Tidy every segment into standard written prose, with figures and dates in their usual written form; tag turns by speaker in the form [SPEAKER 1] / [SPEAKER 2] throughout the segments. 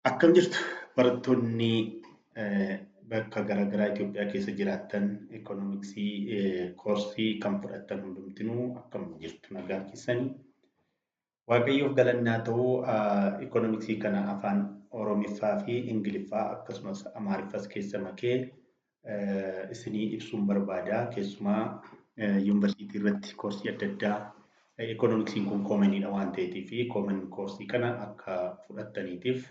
[SPEAKER 1] Akkam jirtu barattoonni bakka garaagaraa Itoophiyaa keessa jiraattan, ikoonomiksii koorsii kan fudhattan hundumtinuu akkam jirtu, nagaa keessanii? Waaqayyoof galannaa ta'uu, ikoonomiksii kana afaan Oromiffaa fi Ingiliffaa akkasumas Amaariffas keessa makee isinii ibsuun barbaada. Keessumaa yuunivarsiitii irratti koorsii adda addaa ikoonomiksiin kun commoniidha waan ta'eef, common koorsii kana akka fudhattaniitiif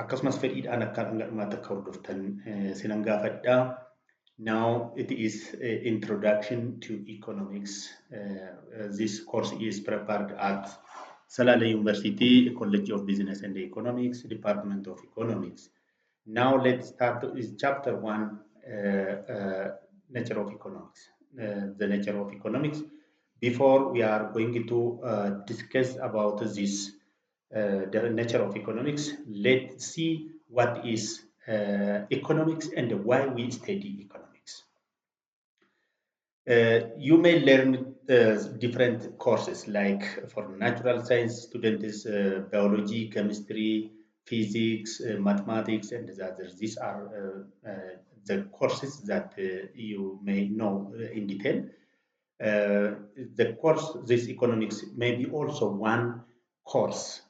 [SPEAKER 1] akkasumas fedhiidhaan akka hanga dhumaatti akka hordoftan sinan gaafadha. Now it is Introduction to Economics. This course is prepared at Salale University College of Business and Economics, Department of Economics. Now let's start with chapter 1, nature of economics. The nature of economics. Before we are going to discuss about this, the nature of economics, let's see what is economics and why we study economics. You may learn different courses like for natural science students, biology, chemistry, physics, mathematics, and the others. These are the courses that you may know in detail. The course, this economics, may be also one course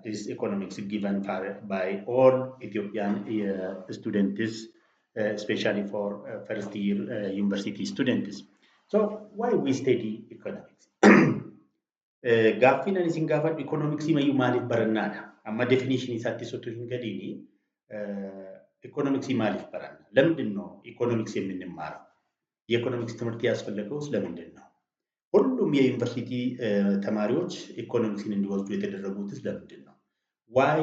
[SPEAKER 1] is economics given by all Ethiopian students, especially for first year university students. So why we study economics? Gaaffiin ani isin gaafadhu economicsii mayyuu maaliif barannaadha? Amma definition isaatti sotu hin galiini, ኢኮኖሚክስ maaliif baranna? ለምንድን ነው ኢኮኖሚክስ የምንማረው? የኢኮኖሚክስ ትምህርት ያስፈለገውስ ለምንድን ነው? ሁሉም የዩኒቨርሲቲ ተማሪዎች ኢኮኖሚክስን እንዲወስዱ የተደረጉትስ ለምንድን ነው? Why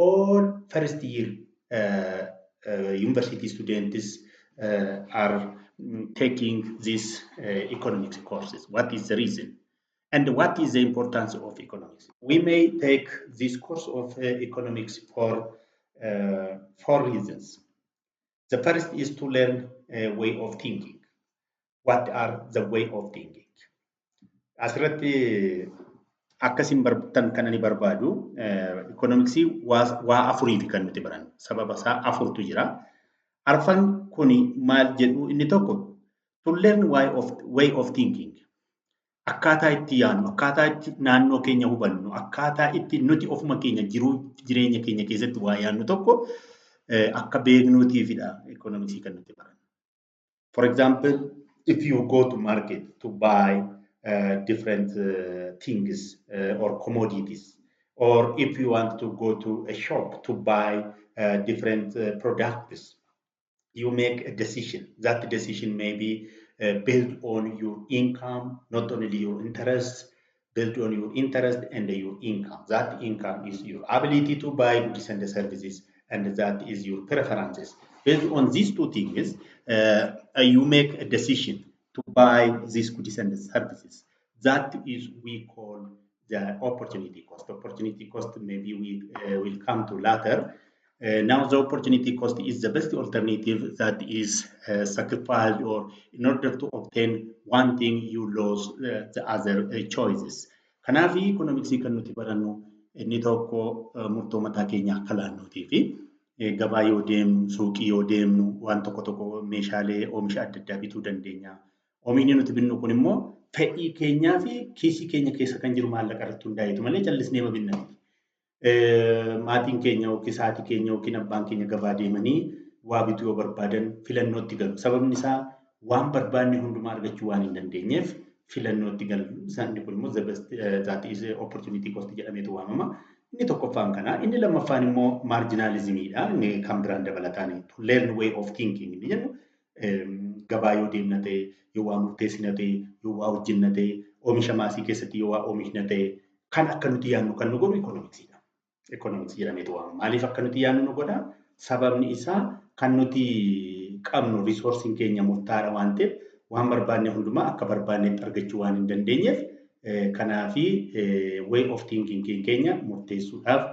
[SPEAKER 1] all first year university students are taking these economics courses? What is the reason? And what is the importance of economics? We may take this course of economics for four reasons. The first is to learn a way of thinking. What are the way of thinking? Asirratti akkasin bartan kan ani barbaadu, ikoonomiksii waa afuriifi kan nuti barannu. Sababa isaa afurtu jira. Arfan kuni maal jedhu? Inni tokko to learn way of thinking. Akkaataa itti yaadnu, akkaataa itti naannoo keenya hubannu, akkaataa itti nuti ofuma keenya jiruu jireenya keenya keessatti waa yaadnu tokko akka beeknuutiifidha ikoonomiksii kan nuti barannu. For example, if you go to market to buy different things or commodities, or if you want to go to a shop to buy different products, you make a decision. That decision may be based on your income, not only your interests, based on your interest and your income. That income is your ability to buy goods and services, and that is your preferences. Based on these two things, you make a decision to buy these goods and services. That is we call the opportunity cost. Opportunity cost, maybe we will come to later. Now the opportunity cost is the best alternative that is sacrificed, or in order to obtain one thing you lose the other choices. Kanaaf ikoonomiksii kan nuti barannu inni tokko murtoo mataa keenya akka laannuutii fi gabaa yoo deemnu, suuqii yoo deemnu, waan tokko tokko meeshaalee oomisha adda addaa bituu dandeenya. Oomishni nuti binnu kun immoo fedhii keenyaa fi kiisii keenya keessa kan jiru maallaqa irratti hundaa'etu malee callisnee binna miti. Maatiin keenya yookiin haati keenya yookiin abbaan keenya gabaa deemanii waa bituu yoo barbaadan filannootti galu. Sababni isaa waan barbaanne hundumaa argachuu waan hin dandeenyeef filannootti galu. Isaan kun immoo the best, that is opportunity cost jedhameetu waamama. Inni tokkoffaan kana. Inni lammaffaan immoo marginalismiidha. Inni kan biraan dabalataan to learn way of thinking inni jennu, gabaa yoo deemna ta'e, yoo waa murteessina ta'e, yoo waa hojjenna ta'e, oomisha maasii keessatti yoo waa oomishna ta'e, kan akka nuti yaadnu kan nu godhu ikoonomiksiidha. Ikoonomiksii jedhameetu waamama. Maaliif akka nuti yaadnu nu godha? Sababni isaa kan nuti qabnu resourceiin keenya murtaa'aadha waan ta'eef, waan barbaanne hundumaa akka barbaannetti argachuu waan hin dandeenyeef, kanaafi way of thinking keenya murteessuudhaaf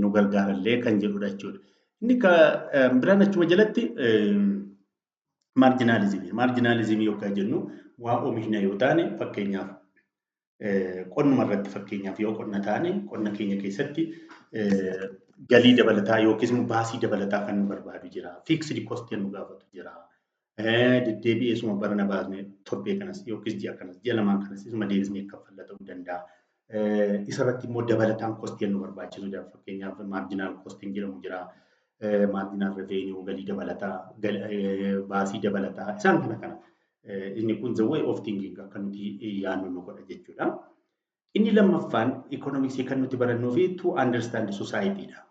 [SPEAKER 1] nu gargaarallee kan jedhudha jechuudha. Inni biraan achuma jalatti marginalismii. Marginalismii yookaan jennu waa oomishna yoo taane, fakkeenyaaf Qonnuma irratti, fakkeenyaaf, yoo qonna taane, qonna keenya keessatti galii dabalataa yookiis immoo baasii dabalataa kan nu barbaadu jira. Fixed cost nu gaafatu jira. Deddeebi'ee isuma barana baasne torbee kanas yookiis ji'a kanas, ji'a lamaan kanas isuma deebisnee kaffalla ta'uu danda'a. Isarratti immoo dabalataan costii nu barbaachisu jira. Fakkeenyaaf, marginal costiin jedhamu jira. Marginal revenue, galii dabalataa, baasii dabalataa, isaan kana kana. Inni kun the way of thinking akka nuti yaadnu nu godha jechuudha. Inni lammaffaan economicsii kan nuti barannuu fi to understand society dha.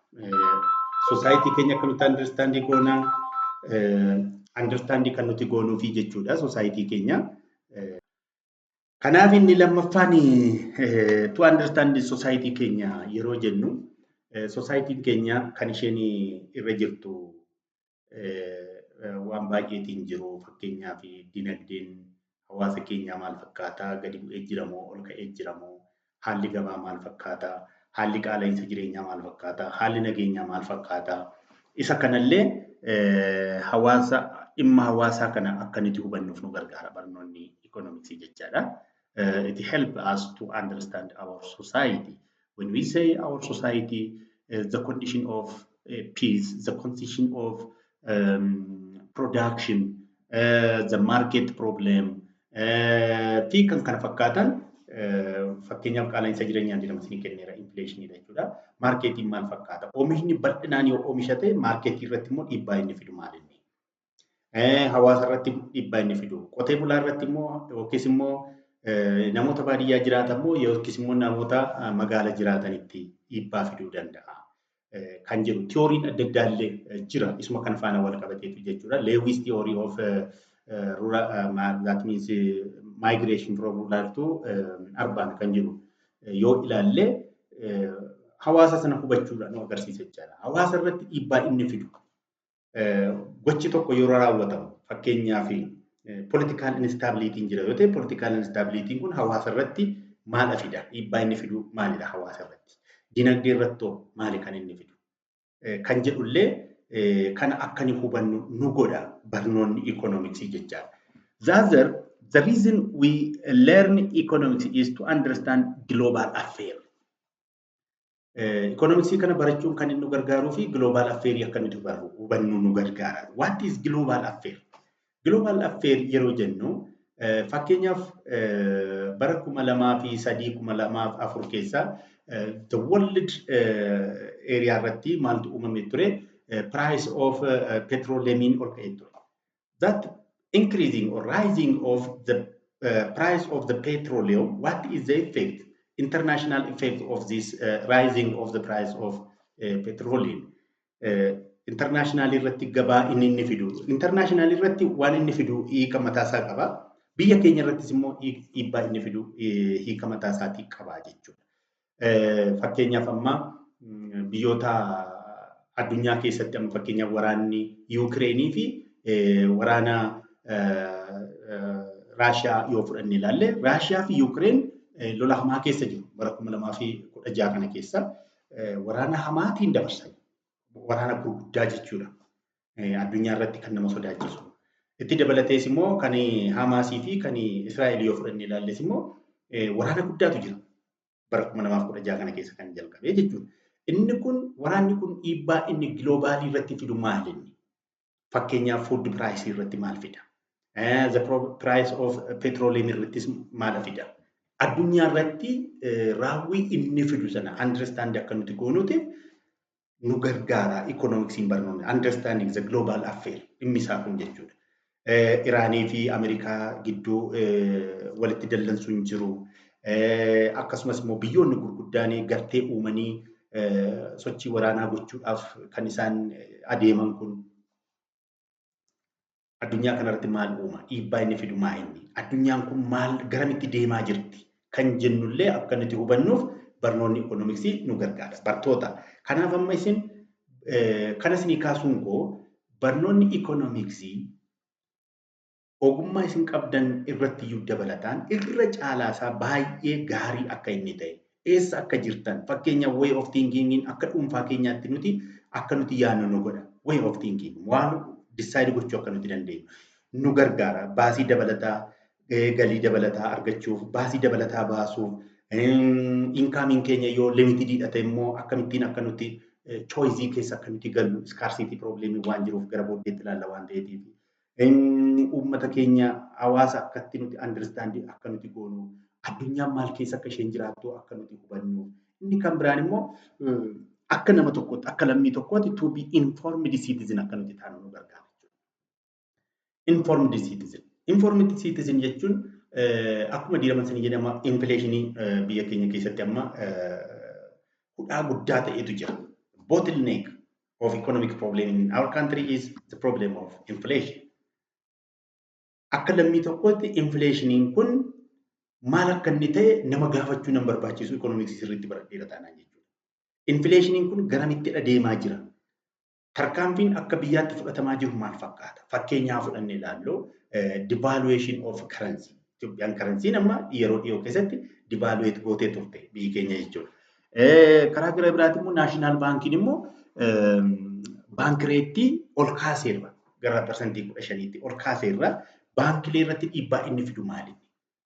[SPEAKER 1] Society keenya akka nuti understand goona, understand kan nuti goonuu fi jechuudha society keenya. Kanaaf inni lammaffaan to understand society keenya yeroo jennu, societyn keenya kan isheen irra jirtu waan baay'eetiin jiru. Fakkeenyaaf, dinagdeen hawaasa keenyaa maal fakkaataa? Gadi bu'ee jira moo ol ka'ee jira moo? Haalli gabaa maal fakkaataa? Haalli qaala'insa jireenyaa maal fakkaataa? Haalli nageenyaa maal fakkaataa? Isa kanallee hawaasa, dhimma hawaasaa kana akka nuti hubannuuf nu gargaara barnoonni economicsii jechaadha. It help us to understand our society. When we say our society, the condition of peace, the condition of production, the market problem, fi kan kana fakkaatan. Fakkeenyaaf, qaala'insa jireenyaa jedhama isinii kenneera, inflationiidha jechuudha. Marketiin maal fakkaata? Oomishni bal'inaan yoo oomishate, marketii irratti immoo dhiibbaa inni fidu maal inni? Hawaasa irratti dhiibbaa inni fidu. Qotee bulaa irratti immoo yookiis immoo namoota baadiyyaa jiraatan immoo yookiis immoo namoota magaala jiraatanitti dhiibbaa fiduu danda'a. Kan jedhu theoryn adda addaa illee jira. Isuma kana faana wal qabateetu jechuudha. Lewis theory of rural, that means migration from rural to urban kan jedhu yoo ilaalle, hawaasa sana hubachuudhaan nu agarsiisa jechaadha. Hawaasa irratti dhiibbaa inni fidu. Gochi tokko yeroo raawwatamu, fakkeenyaaf, political instabilityn jira yoo ta'e, political instabilityn kun hawaasa irratti maal fida? Dhiibbaa inni fidu maalidha hawaasa irratti? Dinagdee irratti maali kan inni fidu? Kan jedhullee kana akka inni hubannu nu godha barnoonni economicsii jechaadha. The other, the reason we learn economics is to understand global affair. Economicsii kana barachuun kan inni nu gargaaruu fi global affair akka nuti barru hubannu nu gargaara. What is global affair? Global affair yeroo jennu, fakkeenyaaf, bara 2003, 2004 keessa the world area irratti maaltu uumame ture? Price of petroleum ol ka'ee ture. That increasing or rising of the price of the petroleum, what is the effect? International effect of this rising of the price of petroleum. International irratti gabaa inni fidu. International irratti waan inni fidu hiika mataasaa qaba. Biyya keenya irrattis immoo dhiibbaa inni fidu hiika mataa isaatii qaba jechuudha. Fakkeenyaaf, amma biyyoota addunyaa keessatti amma fakkeenyaaf waraanni Yuukireenii fi waraana Raashiyaa yoo fudhanne ilaalle, Raashiyaa fi Yuukireen lola hamaa keessa jiru. Bara 2016 kana keessa waraana hamaatiin dabarsan. Waraana gurguddaa jechuudha. Addunyaa irratti kan nama sodaachisu. Itti dabalatees immoo kan Hamaasii fi kan Israa'el yoo fudhanne ilaalles immoo waraana guddaatu jira. Bara 2016 kana keessa kan jalqabee jechuudha. Inni kun, waraanni kun, dhiibbaa inni globalii irratti fidu maali inni? Fakkeenyaaf, food price irratti maal fida? The price of petroleum irrattis maal fida? Addunyaa irratti raawwii inni fidu sana understand akka nuti goonuutiif nu gargaara economicsiin barnoonni, understanding the global affair dhimmi isaa kun jechuudha. Iraanii fi Ameerikaa gidduu walitti dallansuun jiru. Akkasumas immoo biyyoonni gurguddaan gartee uumanii sochii waraanaa gochuudhaaf kan isaan adeeman kun addunyaa kanarratti maal uuma? Dhiibbaa inni fidu maa inni? Addunyaan kun maal, garamitti deemaa jirti? Kan jennullee akka nuti hubannuuf barnoonni economicsii nu gargaara. Bartoota. Kanaaf amma isin kana isinii kaasuun koo, barnoonni economicsii ogummaa isin qabdan irratti iyyuu dabalataan irra caalaasaa baay'ee gaarii akka inni ta'e, eessa akka jirtan, fakkeenya way of thinking akka dhuunfaa keenyaatti nuti akka nuti yaadnu nu godha. Way of thinking waan decide gochuu akka nuti dandeenyu nu gargaara. Baasii dabalataa Galii dabalataa argachuuf, baasii dabalataa baasuuf, incomeiin keenya yoo limitediidha ta'e immoo akkamittiin akka nuti choiceii keessa akka nuti gallu, scarcity problemii waan jiruuf gara booddeetti ilaalla waan ta'eetiif. Uummata keenya, hawaasa akkatti nuti understand akka nuti goonu, addunyaan maal keessa akka isheen jiraattu akka nuti hubannu. Inni kan biraan immoo akka nama tokkootti, akka lammii tokkootti to be informed citizen akka nuti taanu nu gargaara. Informed citizen. Informed citizen jechuun akkuma diiraman sanii jedhama, inflationii biyya keenya keessatti amma hudhaa guddaa ta'etu jira. Bottleneck of economic problem in our country is the problem of inflation. Akka lammii tokkootti inflationiin kun maal akka inni ta'e nama gaafachuu nan barbaachisu, economicsii sirriitti baradheera taanaan jechuudha. Inflationiin kun garamitti deemaa jira? Tarkaanfiin akka biyyaatti fudhatamaa jiru maal fakkaata? Fakkeenyaa fudhannee ilaallu, devaluation of currency. Itoophiyaan currencyn amma yeroo dhiyoo keessatti devaluate gootee turte biyyi keenya jechuudha. Karaa gara biraatti immoo national baankiin immoo bank rateii ol kaaseerra, gara 15%tti ol kaaseerra. Baankilee irratti dhiibbaa inni fidu maali?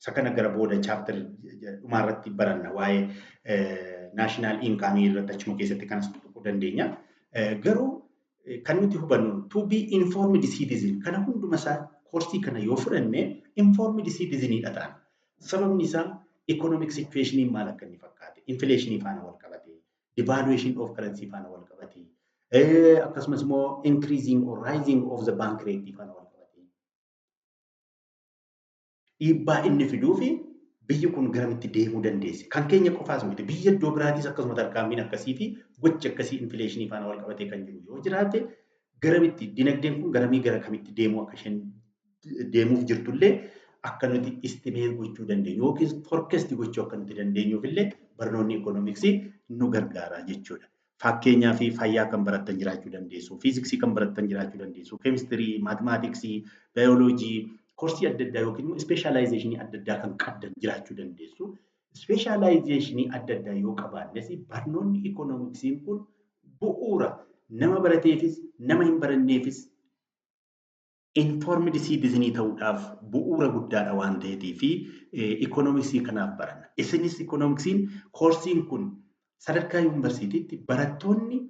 [SPEAKER 1] Isa kana gara booda chapter dhumaarratti baranna, waa'ee national incomeii irratti achuma keessatti kanas tuquu dandeenya. Garuu kan nuti hubannu, to be informed citizen, kana hunduma isaa koorsii kana yoo fudhanne informed citizenidha ta'an. Sababni isaa economic situation maal akka inni fakkaate, inflationii faana wal qabate, devaluation of currency faana wal qabate, akkasumas immoo increasing or rising of the bank rate faana wal qabate. Dhiibbaa inni fiduu fi biyyi kun garamitti deemuu dandeessi? Kan keenya qofaas miti. Biyya iddoo biraatis akkasuma tarkaanfiin akkasii fi gochi akkasii inflationii faana wal qabatee kan jiru yoo jiraate, garamitti dinagdeen kun garamii gara kamitti deemuu akka isheen deemuuf jirtullee akka nuti estimate gochuu dandeenyu yookiis forecast gochuu akka nuti dandeenyuuf illee barnoonni economicsii nu gargaara jechuudha. Fakkeenyaa fi fayyaa kan barattan jiraachuu dandeessu, fiiziksii kan barattan jiraachuu dandeessu, keemistirii, maatimaatiksii, baayoloojii, koorsii adda addaa yookiin immoo specializationii adda addaa kan qabdan jiraachuu dandeessu. Specializationii adda addaa yoo qabaannes barnoonni economicsiin kun bu'uura nama barateefis nama hin baranneefis informed citizenii ta'uudhaaf bu'uura guddaadha waan ta'eetii fi economicsii kanaaf baranna. Isinis economicsiin koorsiin kun sadarkaa yuunivarsiitiitti barattoonni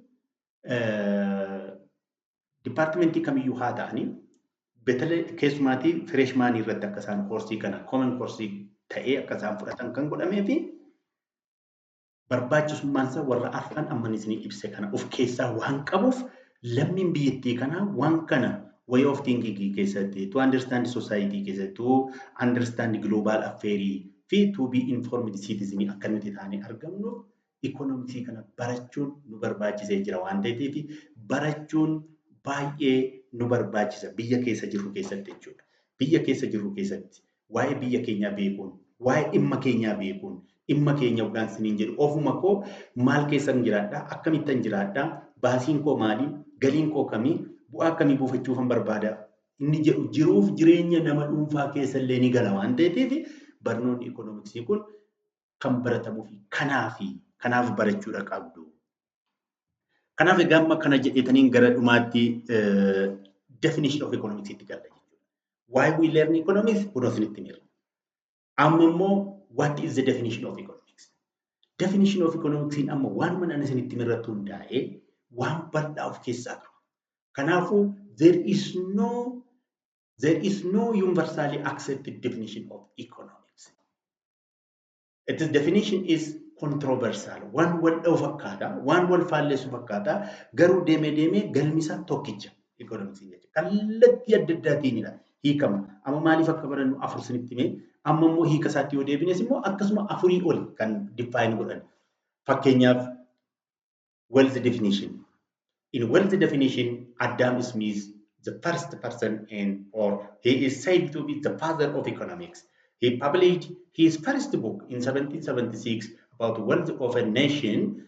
[SPEAKER 1] departmentii kamiyyuu haa ta'anii, keessumaatii freshmanii irratti akka isaan koorsii kana common koorsii ta'ee akka isaan fudhatan kan godhamee fi barbaachisummaan isaa warra arfan amman isinii ibse kana of keessaa waan qabuuf, lammiin biyyattii kanaa waan kana way of thinking keessatti, to understand society keessatti, to understand global affair fi to be informed citizen akka nuti taanee argamnuuf economicsii kana barachuun nu barbaachisee jira waan ta'eef, barachuun baay'ee nu barbaachisa biyya keessa jirru keessatti jechuudha. Biyya keessa jirru keessatti waa'ee biyya keenyaa beekuun, waa'ee dhimma keenyaa beekuun, dhimma keenya yookaan isiniin jedhu ofuma koo maal keessan jiraadhaa, akkamittan jiraadhaa, baasiin koo maali, galiin koo kamii, bu'aa akkamii buufachuufan barbaada inni jedhu jiruuf jireenya nama dhuunfaa keessa illee ni gala waan ta'eef, barnoonni economicsii kun kan baratamuu fi kanaaf barachuudha qabdu. Kanaaf egaa amma kana jedhetaniin gara dhumaatti definition of economics itti galla jechuudha. Why we learn economics kun isinitti himeera. Amma immoo what is the definition of economics? Definition of economics amma waan mana isinitti himerratti hundaa'ee waan bal'aa of keessaa qaba. Kanaafuu there is no universally accepted definition of economics. Its definition is controversial. Waan wal dha'u fakkaata, waan wal faallessu fakkaata, garuu deemee deemee galmi isaa tokkicha economics jechuudha. Kallattii adda addaatiinidha hiikama. Amma maaliif akka barannu afur isinitti himee, amma immoo hiika isaatti yoo deebines immoo akkasuma afurii oli kan define godhan. Fakkeenyaaf, wealth definition. In wealth definition, Adam Smith, the first person in, or he is said to be the father of economics. He published his first book in 1776 about wealth of a nation.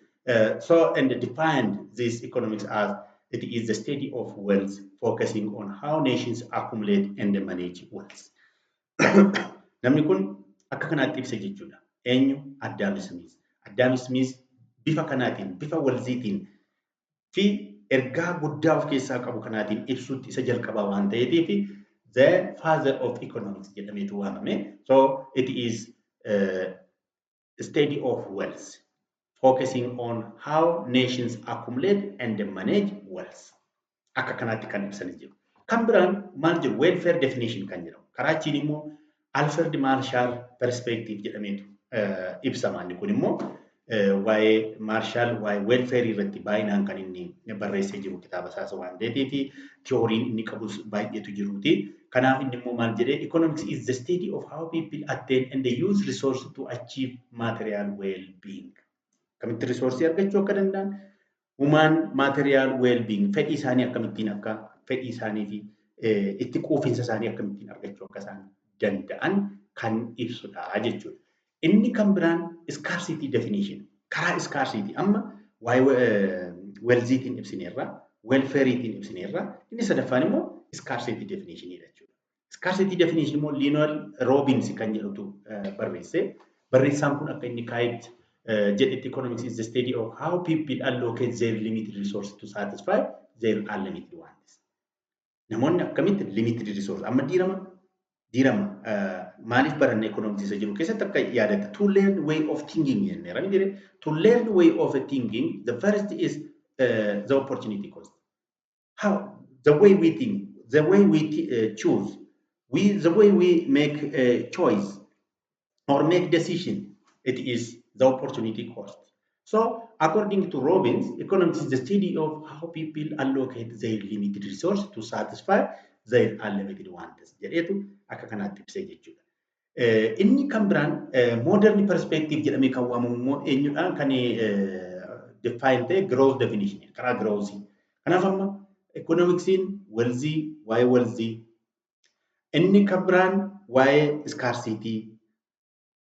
[SPEAKER 1] So, and defined this economics as it is the study of wealth, focusing on how nations accumulate and manage wealth. Namni kun akka kanaatti ibsa jechuudha. Eenyu? Adam Smith. Adam Smith bifa kanaatiin, bifa wealthiitiin fi ergaa guddaa of keessaa qabu kanaatiin ibsuutti isa jalqabaa waan ta'eetiif, the father of economics jedhameetu waamame. So it is study of wealth, focusing on how nations accumulate and manage wealth. Akka kanaatti kan ibsanii jiru. Kan biraan maal jiru? Welfare definition kan jedhamu. Karaa achiin immoo Alfred Marshall perspective jedhameetu ibsama. Inni kun immoo waa'ee Marshall, waa'ee welfare irratti baay'inaan kan inni barreessee jiru kitaaba isaas waan ta'eef, theoryn inni qabus baay'eetu jiruuti. Kanaaf inni immoo maal jedhee? Economics is the study of how people attain and they use resources to achieve material well-being. Akkamitti resource argachuu akka danda'an, human material well-being, fedhii isaanii akkamittiin akka fedhii isaanii fi itti quufinsa isaanii akkamittiin argachuu akka isaan danda'an kan ibsudha jechuudha. Inni kan biraan scarcity definition. Karaa scarcity amma waa'ee wealthiitiin ibsineerra, welfareiitiin ibsineerra. Inni sadaffaan immoo scarcity definitionidha jechuudha. Scarcity definition immoo Lionel Robbins kan jedhutu barreesse. Barreessaan kun akka inni kaa'etti jedhetti, economics is the study of how people allocate their limited resources to satisfy their unlimited wants. Namoonni akkamitti limited resource, amma diirama maaliif baranne economics isa jiru keessatti akka yaadatta, to learn way of thinking jenneera ni jedhe. To learn way of thinking, the first is the opportunity cost. How the way we think, the way we choose, the way we make a choice or make decision, it is the opportunity cost. So according to Robbins, economics is the study of how people allocate their limited resource to satisfy their unlimited wants jedheetu akka kanaatti ibsee jechuudha. Inni kan biraan modern perspective jedhamee kan waamamu immoo eenyudhaan kan define ta'e? Growth definition, karaa growth. Kanaaf amma economicsiin wealthii, waa'ee wealthii, inni kan biraan waa'ee scarcity,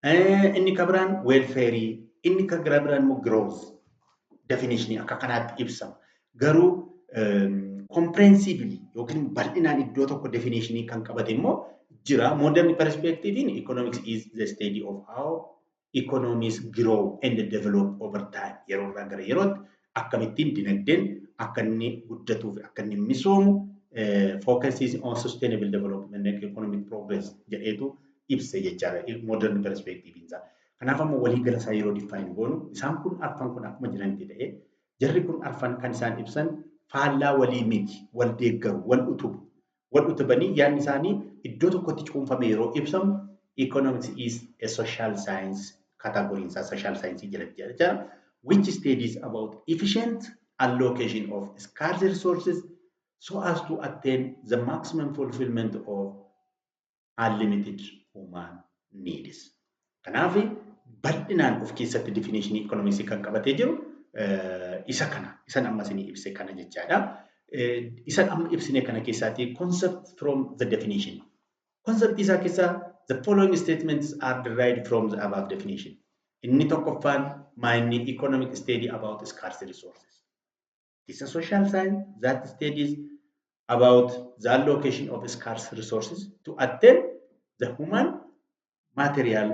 [SPEAKER 1] inni kan biraan welfare, inni kan biraan immoo growth definition akka kanaatti ibsama. Garuu comprehensively yookiin bal'inaan iddoo tokko definition kan qabate immoo jira. Modern perspective in economics is the study of how economies grow and develop over time. Yeroo irraa gara yerootti akkamittiin dinagdeen akka inni guddatuu fi akka inni misoomu, focuses on sustainable development and economic progress jedheetu ibse jechaadha modern perspective isaa. Kanaaf ammoo waliigala isaa yeroo define goonu, isaan kun arfan kun akkuma jiranitti ta'ee, jarri kun arfan kan isaan ibsan faallaa walii miti, wal deeggaru, wal utubu. Wal utubanii yaadni isaanii iddoo tokkotti cuunfame yeroo ibsamu, economics is a social science, category isaa social science jalatti jechaadha, which studies about efficient allocation of scarce resources so as to attain the maximum fulfillment of unlimited human needs. Kanaaf bal'inaan of keessatti definition economics kan qabatee jiru isa kana, isan amma isinii ibse kana jechaadha. Isan amma ibsine kana keessaatti concept from the definition. Concept isaa keessaa the following statements are derived from the above definition. Inni tokkoffaan maayinni? Economic study about scarce resources. It is a social science that studies about the allocation of scarce resources to attain the human material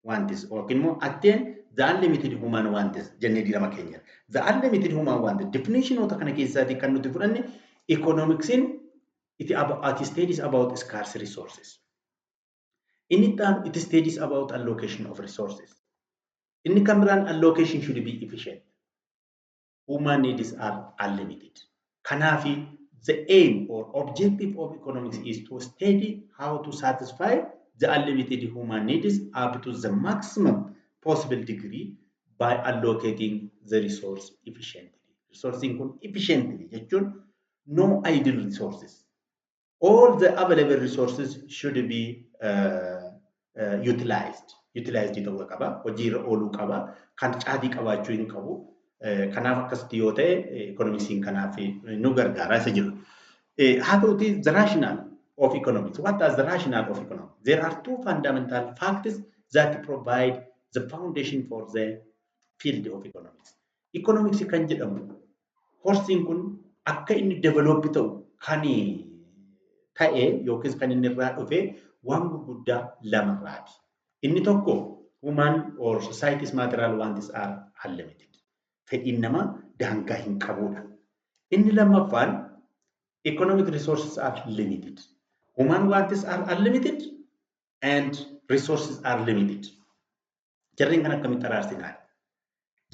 [SPEAKER 1] wants yookiin immoo attain the unlimited human wants jennee dirama keenya. The unlimited human wants definitionoota kana keessaatii kan nuti fudhanne, economicsiin it studies about scarce resources. Inni itti aanu, it studies about allocation of resources. Inni kan biraan, allocation should be efficient. Human needs are unlimited. Kanaafi the aim or objective of economics is to study how to satisfy the unlimited human needs up to the maximum possible degree by allocating the resource efficiently. Resourcing kun efficiently jechuun no idle resources. All the available resources should be utilized. Utilized ta'uu qaba. Hojiirra ooluu qaba. Kan caatii qabaachuu hin qabu. Kanaaf akkasitti yoo ta'e, economicsiin kanaaf nu gargaara isa jiru. Haa ta'uti, the rationale of economics. What is the rationale of economics? There are two fundamental facts that provide the foundation for the field of economics. Economics kan jedhamu courseiin kun akka inni develop ta'u kan ta'e yookiis kan inni irraa dhufe waan gurguddaa lamarraati. Inni tokko, human or society's material wants are unlimited. Fedhiin namaa daangaa hin qabudha. Inni lammaffaan, economic resources are limited. Human wants are unlimited and resources are limited. Jarreen kana akkamitti araarsinaa?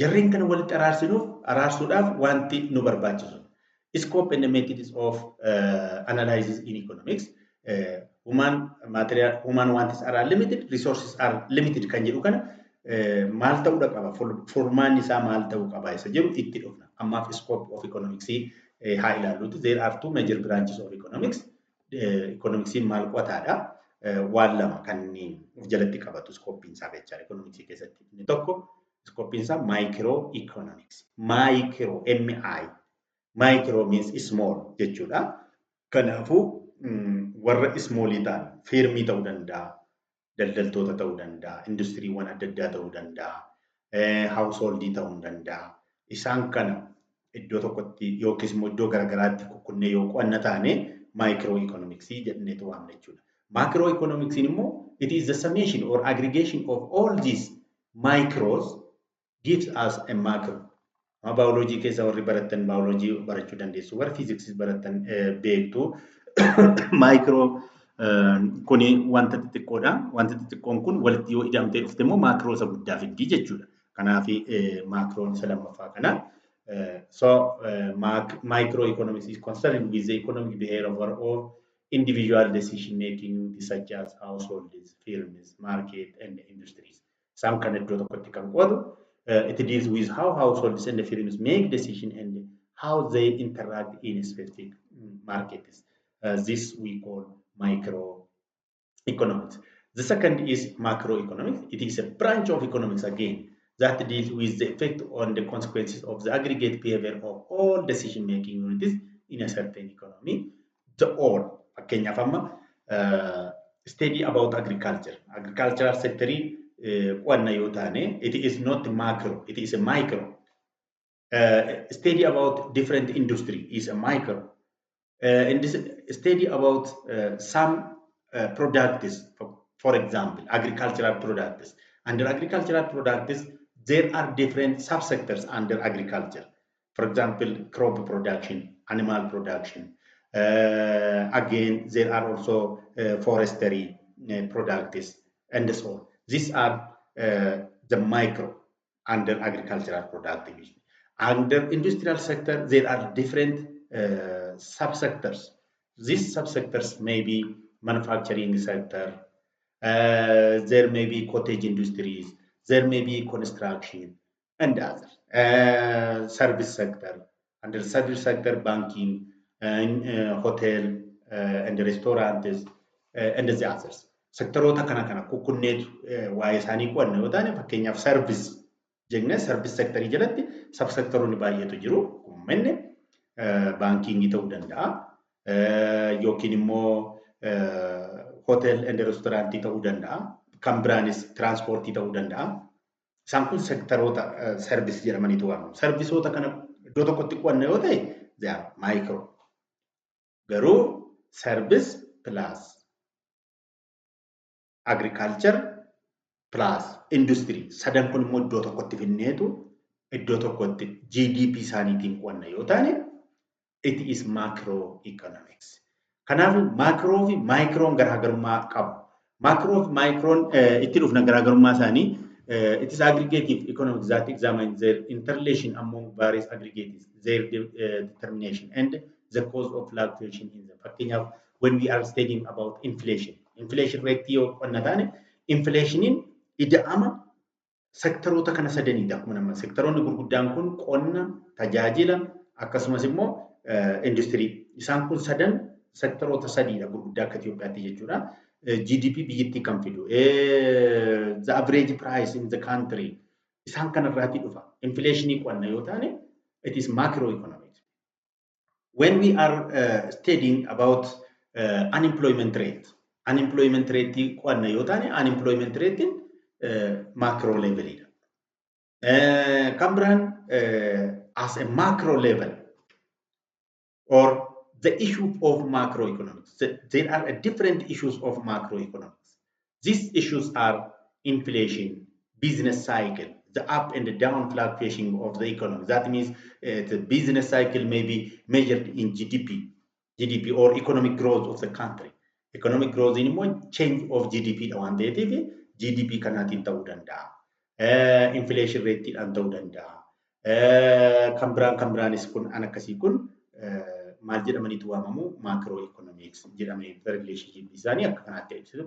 [SPEAKER 1] Jarreen kana walitti araarsinuuf araarsuudhaaf wanti nu barbaachisu. Scope and the methods of analysis in economics. Human material, human wants are unlimited, resources are limited kan jedhu kana maal ta'uudha qaba? Furmaanni isaa maal ta'uu qaba isa jedhu itti dhufna. Ammaaf scope of economics haa ilaalluti. There are two major branches of economics. Economicsiin maal qo'ataadha? Waan lama kan inni of jalatti qabatu scopeiin isaa jechaadha economicsii keessatti. Inni tokko scopeiin isaa micro economics. Micro MI. Micro means small jechuudha. Kanaafuu warra smallii ta'an firmii ta'uu danda'a, daldaltoota ta'uu danda'a, industiriiwwan adda addaa ta'uu danda'a, householdii ta'uu danda'a. Isaan kana iddoo tokkotti yookiis immoo iddoo garaagaraatti kukkunnee yoo qo'anna taane micro economicsii jedhaneetu waamna jechuudha. Macro economicsiin immoo it is the summation or aggregation of all these micros gives us a macro. Baayoloojii keessa warri barattan baayoloojii barachuu dandeessu. Warri fiiziksii barattan beektu. Micro kuni wanta xixiqqoodha. Wanti xixiqqoon kun walitti yoo ida'amtee dhufte immoo macro isa guddaa fiddii jechuudha. Kanaaf macroon isa lammaffaa kana. So microeconomics is concerned with the economic behavior of individual decision making such as households, firms, market and industries. Isaan kana iddoo tokkotti kan qo'atu. It deals with how households and firms make decision and how they interact in specific markets. This we call microeconomics. The second is macroeconomics. It is a branch of economics again that deals with the effect on the consequences of the aggregate behavior of all decision-making units in a certain economy. The all, fakkeenyaaf amma study about agriculture. Agricultural sector qo'anna yoo taane, it is not macro, it is a micro. Study about different industry is a micro. In this study about some products, for example, agricultural products. Under agricultural products, there are different subsectors under agriculture. For example, crop production, animal production. Again, there are also forestry products and so on. These are the micro under agricultural productivity. Under industrial sector, there are different subsectors. These subsectors may be manufacturing sector, there may be cottage industries, there may be construction, and others. Service sector, under service sector, banking, and hotel, and restaurants, and the others. Sektoroota kana kana kukkunneetu waa'ee isaanii qo'anna yoo taane, fakkeenyaaf service jennee service sectorii jalatti subsektoroonni baay'eetu jiru. Uummanni bankingii ta'uu danda'a yookiin immoo hotel and restaurantii ta'uu danda'a. Kan biraanis tiraanspoortii ta'uu danda'a. Isaan kun sektoroota service jedhamaniitu waamamu. Serviceoota kana iddoo tokkotti qo'anna yoo ta'e, they are micro. Garuu service plus agriculture plus industry sadan kun immoo iddoo tokkotti finneetu iddoo tokkotti GDP isaaniitiin qo'anna yoo taane, it is macroeconomics. Kanaaf macro fi microon garaagarummaa qabu. Macro fi microon itti dhufna garaagarummaa isaanii. It is aggregative economics that examines their interrelation among various aggregates, their determination and the cause of fluctuation in them. Fakkeenyaaf, when we are studying about inflation, inflation rate yoo qo'anna taane, inflationiin ida'ama sektoroota kana sadaniidha. Akkuma nama sektoroonni gurguddaan kun qonna, tajaajila, akkasumas immoo industirii. Isaan kun sadan sektoroota sadiidha gurguddaa akka Itoophiyaatti jechuudha. GDP biyyattii kan fidu, the average price in the country, isaan kanarraatii dhufa. Inflationii qo'anna yoo taane, it is macroeconomics. When we are studying about unemployment rate, unemployment rate qo'anna yoo taane, unemployment rate macro levelidha. Kan biraan as a macro level or the issue of macroeconomics. There are different issues of macroeconomics. These issues are inflation, business cycle, the up and the down fluctuation of the economy. That means the business cycle may be measured in GDP, GDP or economic growth of the country. Economic growth immoo change of GDP dha waan ta'eef GDP kanaatiin ta'uu danda'a. Inflation rateedhaan ta'uu danda'a. Kan biraanis kun an akkasii kun maal jedhamaniitu waamamu? Macro economics jedhamanii relationship isaanii akka kanaatti ibsitu.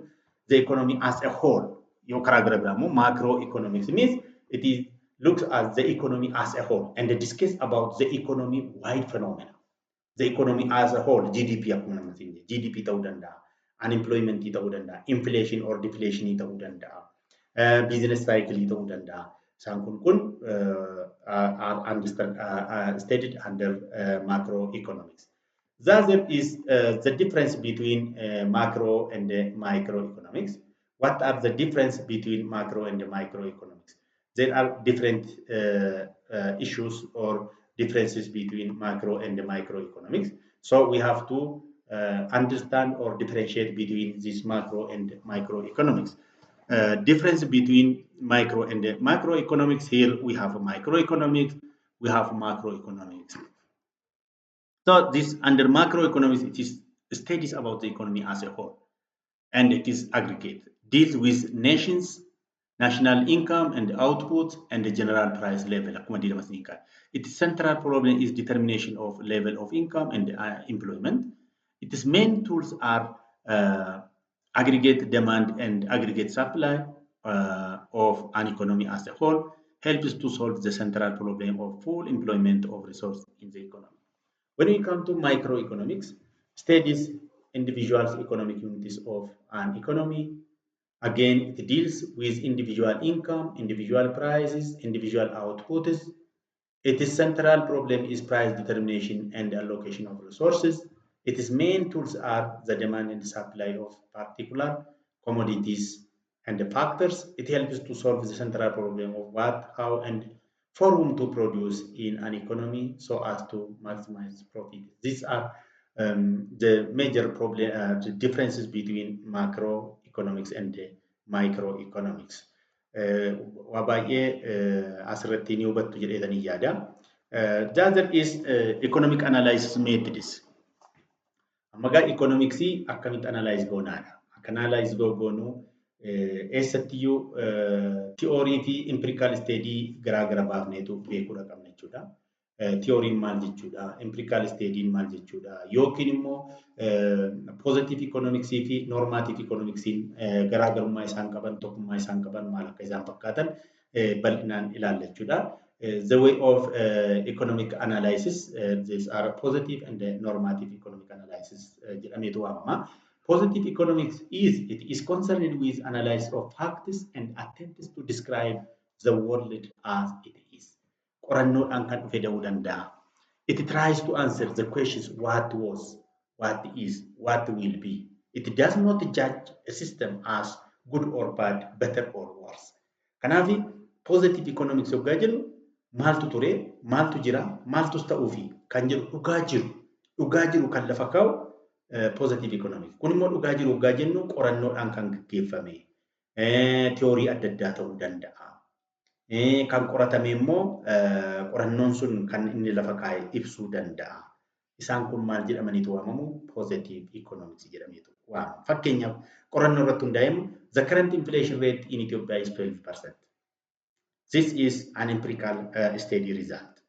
[SPEAKER 1] The economy as a whole yoo karaa gara biraa immoo macro economics means it is looks at the economy as a whole and discuss about the economy wide phenomena. The economy as a whole, GDP akkuma namatti hin GDP ta'uu danda'a. Unemployment ta'uu danda'a. Inflation or deflation ta'uu danda'a. Business cycle ta'uu danda'a. Isaan kun are understand, stated under macroeconomics. The other is the difference between macro and microeconomics. What are the difference between macro and microeconomics? There are different issues or differences between macro and microeconomics. So we have to understand or differentiate between this macro and microeconomics. Difference between micro and macroeconomics: here we have microeconomics, we have macroeconomics. So this under macroeconomics, it is studies about the economy as a whole, and it is aggregate, deals with nations, national income and output, and the general price level. Akkuma diidama isiniin kaa'e. Its central problem is determination of level of income and employment. Its main tools are aggregate demand and aggregate supply of an economy as a whole, helps to solve the central problem of full employment of resource in the economy. When we come to microeconomics, studies individuals' economic units of an economy. Again, it deals with individual income, individual prices, individual outputs. Its central problem is price determination and allocation of resources. Its main tools are the demand and supply of particular commodities and the factors. It helps to solve the central problem of what, how, and for whom to produce in an economy so as to maximize profit. These are the major problem, the differences between macroeconomics and microeconomics. Waa baay'ee asirratti ni hubattu jedheetanii yaada. The other is economic analysis methods. Amma gaa economicsii akkamitti analyze goonaadha? Akka analyze goonu eessattiyyuu theory fi empirical study garaa gara baafneetu beekuudha qabna jechuudha. Theoryn maal jechuudha? Empirical studyn maal jechuudha? Yookiin immoo positive economicsii fi normative economicsiin garaagarummaa isaan qaban, tokkummaa isaan qaban maal akka isaan fakkaatan bal'inaan ilaalla jechuudha. The way of economic analysis, these are positive and normative economic analysis jedhameetu waamama. Positive economics is, it is concerned with analysis of facts and attempts to describe the world as it is. Qorannoodhaan kan dhufe ta'uu danda'a. It tries to answer the questions: what was, what is, what will be. It does not judge a system as good or bad, better or worse. Kanaaf positive economics yoggaa jennu maaltu ture, maaltu jira, maaltus ta'uufi kan jedhu dhugaa jiru kan lafa kaa'u positive economics. Kun immoo dhugaa jiru yoggaa jennu qorannoodhaan kan gaggeeffame theory adda addaa ta'uu danda'a. Kan qoratame immoo qorannoon sun kan inni lafa kaa'e ibsuu danda'a. Isaan kun maal jedhamaniitu waamamu? Positive economics jedhameetu waamamu. Fakkeenyaaf qorannoo irratti hundaa'e, the current inflation rate in Ethiopia is 12%. This is an empirical study result.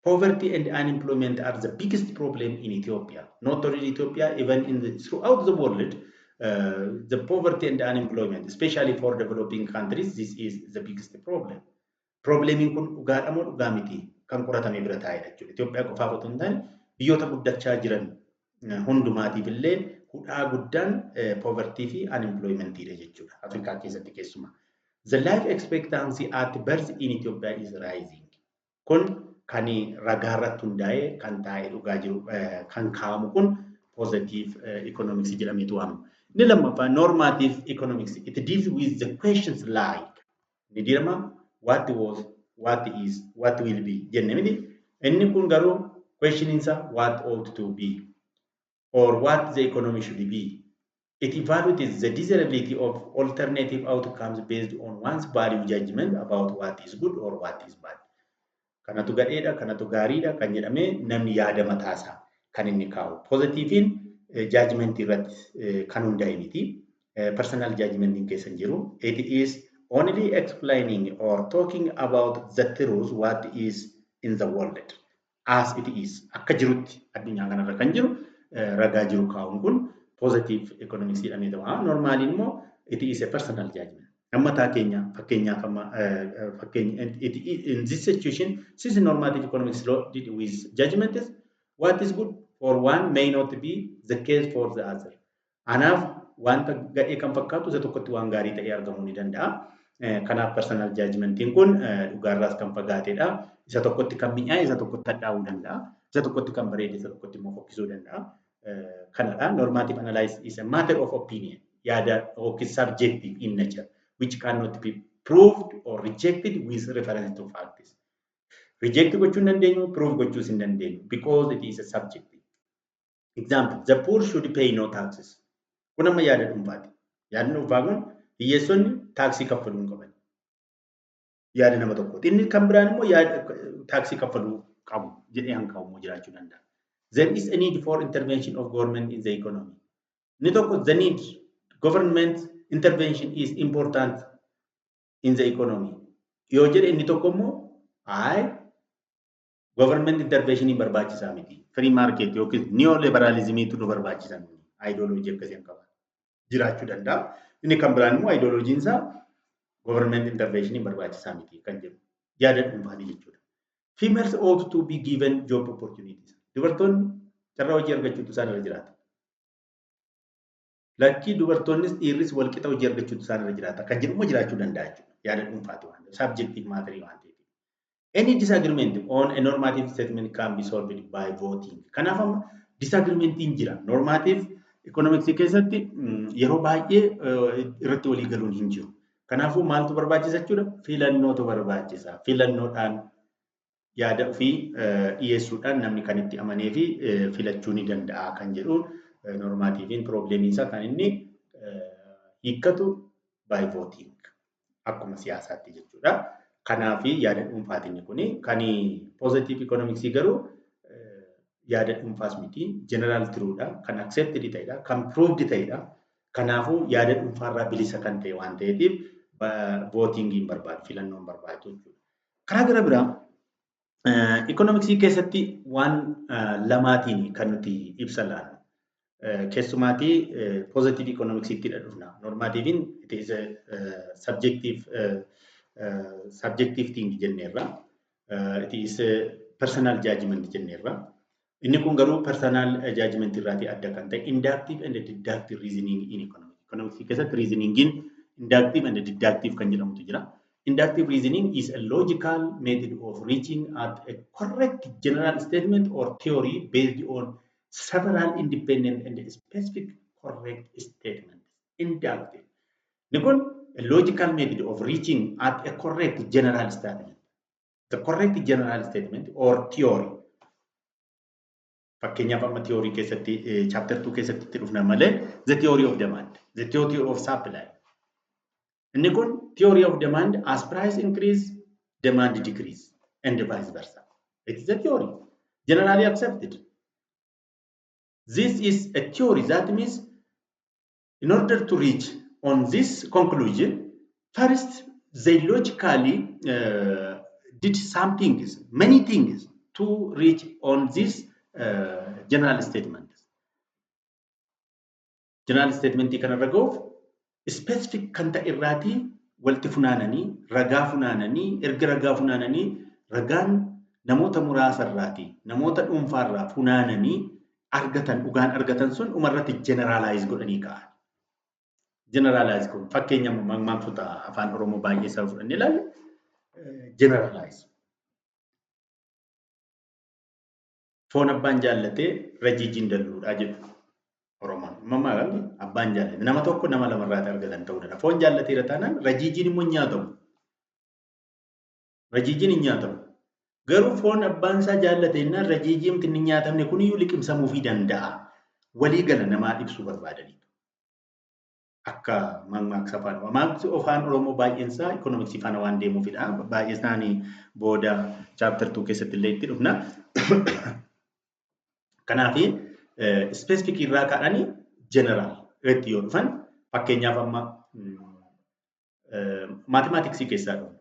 [SPEAKER 1] Poverty and unemployment are the biggest problem in Ethiopia. Not only in Ethiopia, even throughout the world, the poverty and unemployment, especially for developing countries, this is the biggest problem. Problemiin kun dhugaadha moo dhugaa miti kan qoratame bira taa'edha jechuudha. Itoophiyaa qofaaf otoo hin taane biyyoota guddachaa jiran hundumaatiif illee hudhaa guddaan poverty fi unemploymentiidha jechuudha. Afrikaa keessatti keessumaa. The life expectancy at birth in Ethiopia is rising. Kun kan ragaa irratti hundaa'ee kan taa'ee dhugaa jiru kan kaa'amu kun positive economics jedhameetu waamama. Inni lammaffaa normative economics. It deals with the questions like ni dirama what was, what is, what will be jenne miti. Inni kun garuu question isaa what ought to be or what the economy should be. It evaluates the desirability of alternative outcomes based on one's value judgment about what is good or what is bad. Kanatu gadheedha, kanatu gaariidha kan jedhamee namni yaada mataasaa kan inni kaa'u. Positiveiin Judgment irratti kan hundaa'e miti. Personal judgment keessa hin jiru. It is only explaining or talking about the truth, what is in the world as it is. Akka jirutti addunyaa kanarra kan jiru ragaa jiru kaa'uun kun positive economics jedhamee waamama. Normally immoo it is a personal judgment. Amma mataa keenya fakkeenyaaf amma fakkeenya in this situation, since normative economics loaded with judgments, what is good for one may not be the case for the other. Anaaf wanta gadhee kan fakkaatu isa tokkotti waan gaarii ta'ee argamuu ni danda'a. Kanaaf personal judgmentiin kun dhugaarraas kan fagaatedha. Isa tokkotti kan mi'aaye isa tokkotti hadhaa'uu danda'a. Isa tokkotti kan bareede isa tokkotti immoo fokkisuu danda'a. Kanadha. Normative analysis is a matter of opinion. Yaada yookiin subjective in nature, which cannot be proved or rejected with reference to facts. Reject gochuu hin dandeenyu, prove gochuus hin dandeenyu, because it is a subjective. Example, the poor should pay no taxes. Kun amma yaada dhuunfaati. Yaadni dhuunfaa kun hiyyeessonni taaksii kaffaluu hin qaban. Yaada nama tokkooti. Inni kan biraan immoo yaada taaksii kaffaluu qabu jedhee hanqaa'u immoo jiraachuu danda'a. There is a need for intervention of government in the economy. Inni tokko the need government intervention is important in the economy. Yoo jedhe inni tokko immoo ayi, government intervention barbaachisaa miti. Free market yookiin neoliberalismiitu nu barbaachisa. Ideology akkasii hin qaban. Jiraachuu danda'a. Inni kan biraan immoo ideologiin isaa government intervention barbaachisaa miti kan jedhu yaada dhuunfaati jechuudha. Females ought to be given job opportunities. Dubartoonni carraa hojii argachuutu isaan irra jiraata. Lakkii, dubartoonnis dhiirris walqixa hojii argachuutu isaan irra jiraata kan jedhu immoo jiraachuu danda'a jechuudha. Yaada dhuunfaati waan ta'eef, subjective matter waan ta'eef. Any disagreement on a normative statement can be solved by voting. Kanaaf amma disagreementiin jira. Normative economics keessatti yeroo baay'ee irratti walii galuun hin jiru. Kanaafuu maaltu barbaachisa jechuudha? Filannootu barbaachisa. Filannoodhaan yaada ofii dhiyeessuudhaan namni kan itti amanee fi filachuu ni danda'a kan jedhu normativiin problemiin isaa kan inni hiikkatu by voting akkuma siyaasaatti jechuudha. Kanaaf yaada dhuunfaatiin kuni kan positive economics garuu yaada dhuunfaas miti, general truthidha, kan accepted ta'edha, kan proved ta'edha. Kanaafuu yaada dhuunfaarraa bilisa kan ta'e waan ta'eetiif votingiin barbaadu, filannoon barbaadu jechuudha. Karaa gara biraa economicsii keessatti waan lamaatiin kan nuti ibsa laannu. Keessumaatii positive economicsiitti dhufna. Normativiin it is a subjective thing jenneerra. It is a personal judgment jenneerra. Inni kun garuu personal judgment irraatii adda kan ta'e inductive and deductive reasoning in economics. Economics keessatti reasoningiin inductive and deductive kan jedhamutu jira. Inductive reasoning is a logical method of reaching at a correct general statement or theory based on several independent and specific correct statements. Inductive. Inni kun a logical method of reaching at a correct general statement. The correct general statement or theory. Fakkeenyaaf amma theory keessatti, chapter 2 keessatti itti dhufna malee, the theory of demand, the theory of supply. Inni kun theory of demand: as price increase, demand decrease and vice versa. It is a theory generally accepted. This is a theory that means in order to reach on this conclusion, first they logically did some things, many things to reach on this general statement. General statement kanarra ga'uuf specific kan ta'e irraatii walitti funaananii, ragaa funaananii, erga ragaa funaananii, ragaan namoota muraasa irraatii, namoota dhuunfaarraa funaananii argatan, dhugaan argatan sun dhumarratti generalize godhanii ka'an. Generalize kun fakkeenya mammaaksota afaan Oromoo baay'ee isaa fudhannee ilaalle, generalize. Foon abbaan jaallatee rajiijiin dalluudhaa jedhu Oromoon. Mammaakni abbaan jaallate nama tokko nama lamarraati argatan ta'uu danda'a. Foon jaallateera taanaan rajiijiin immoo hin nyaatamu. Rajiijiin hin nyaatamu. Garuu foon abbaan isaa jaallate jennaan rajiijiin inni hin nyaatamne kuniyyuu liqimsamuufii danda'a. Walii gala namaa ibsuu barbaadaniitu. Akka mammaaksa afaan Oromoo. Mammaaksi afaan Oromoo baay'een isaa economicsii faana waan deemuufidha. Baay'ee isaanii booda chapter 2 keessatti illee itti dhufna. Kanaaf Specific irraa ka'anii general irratti yoo dhufan, fakkeenyaaf amma mathematicsii keessaa dhufu.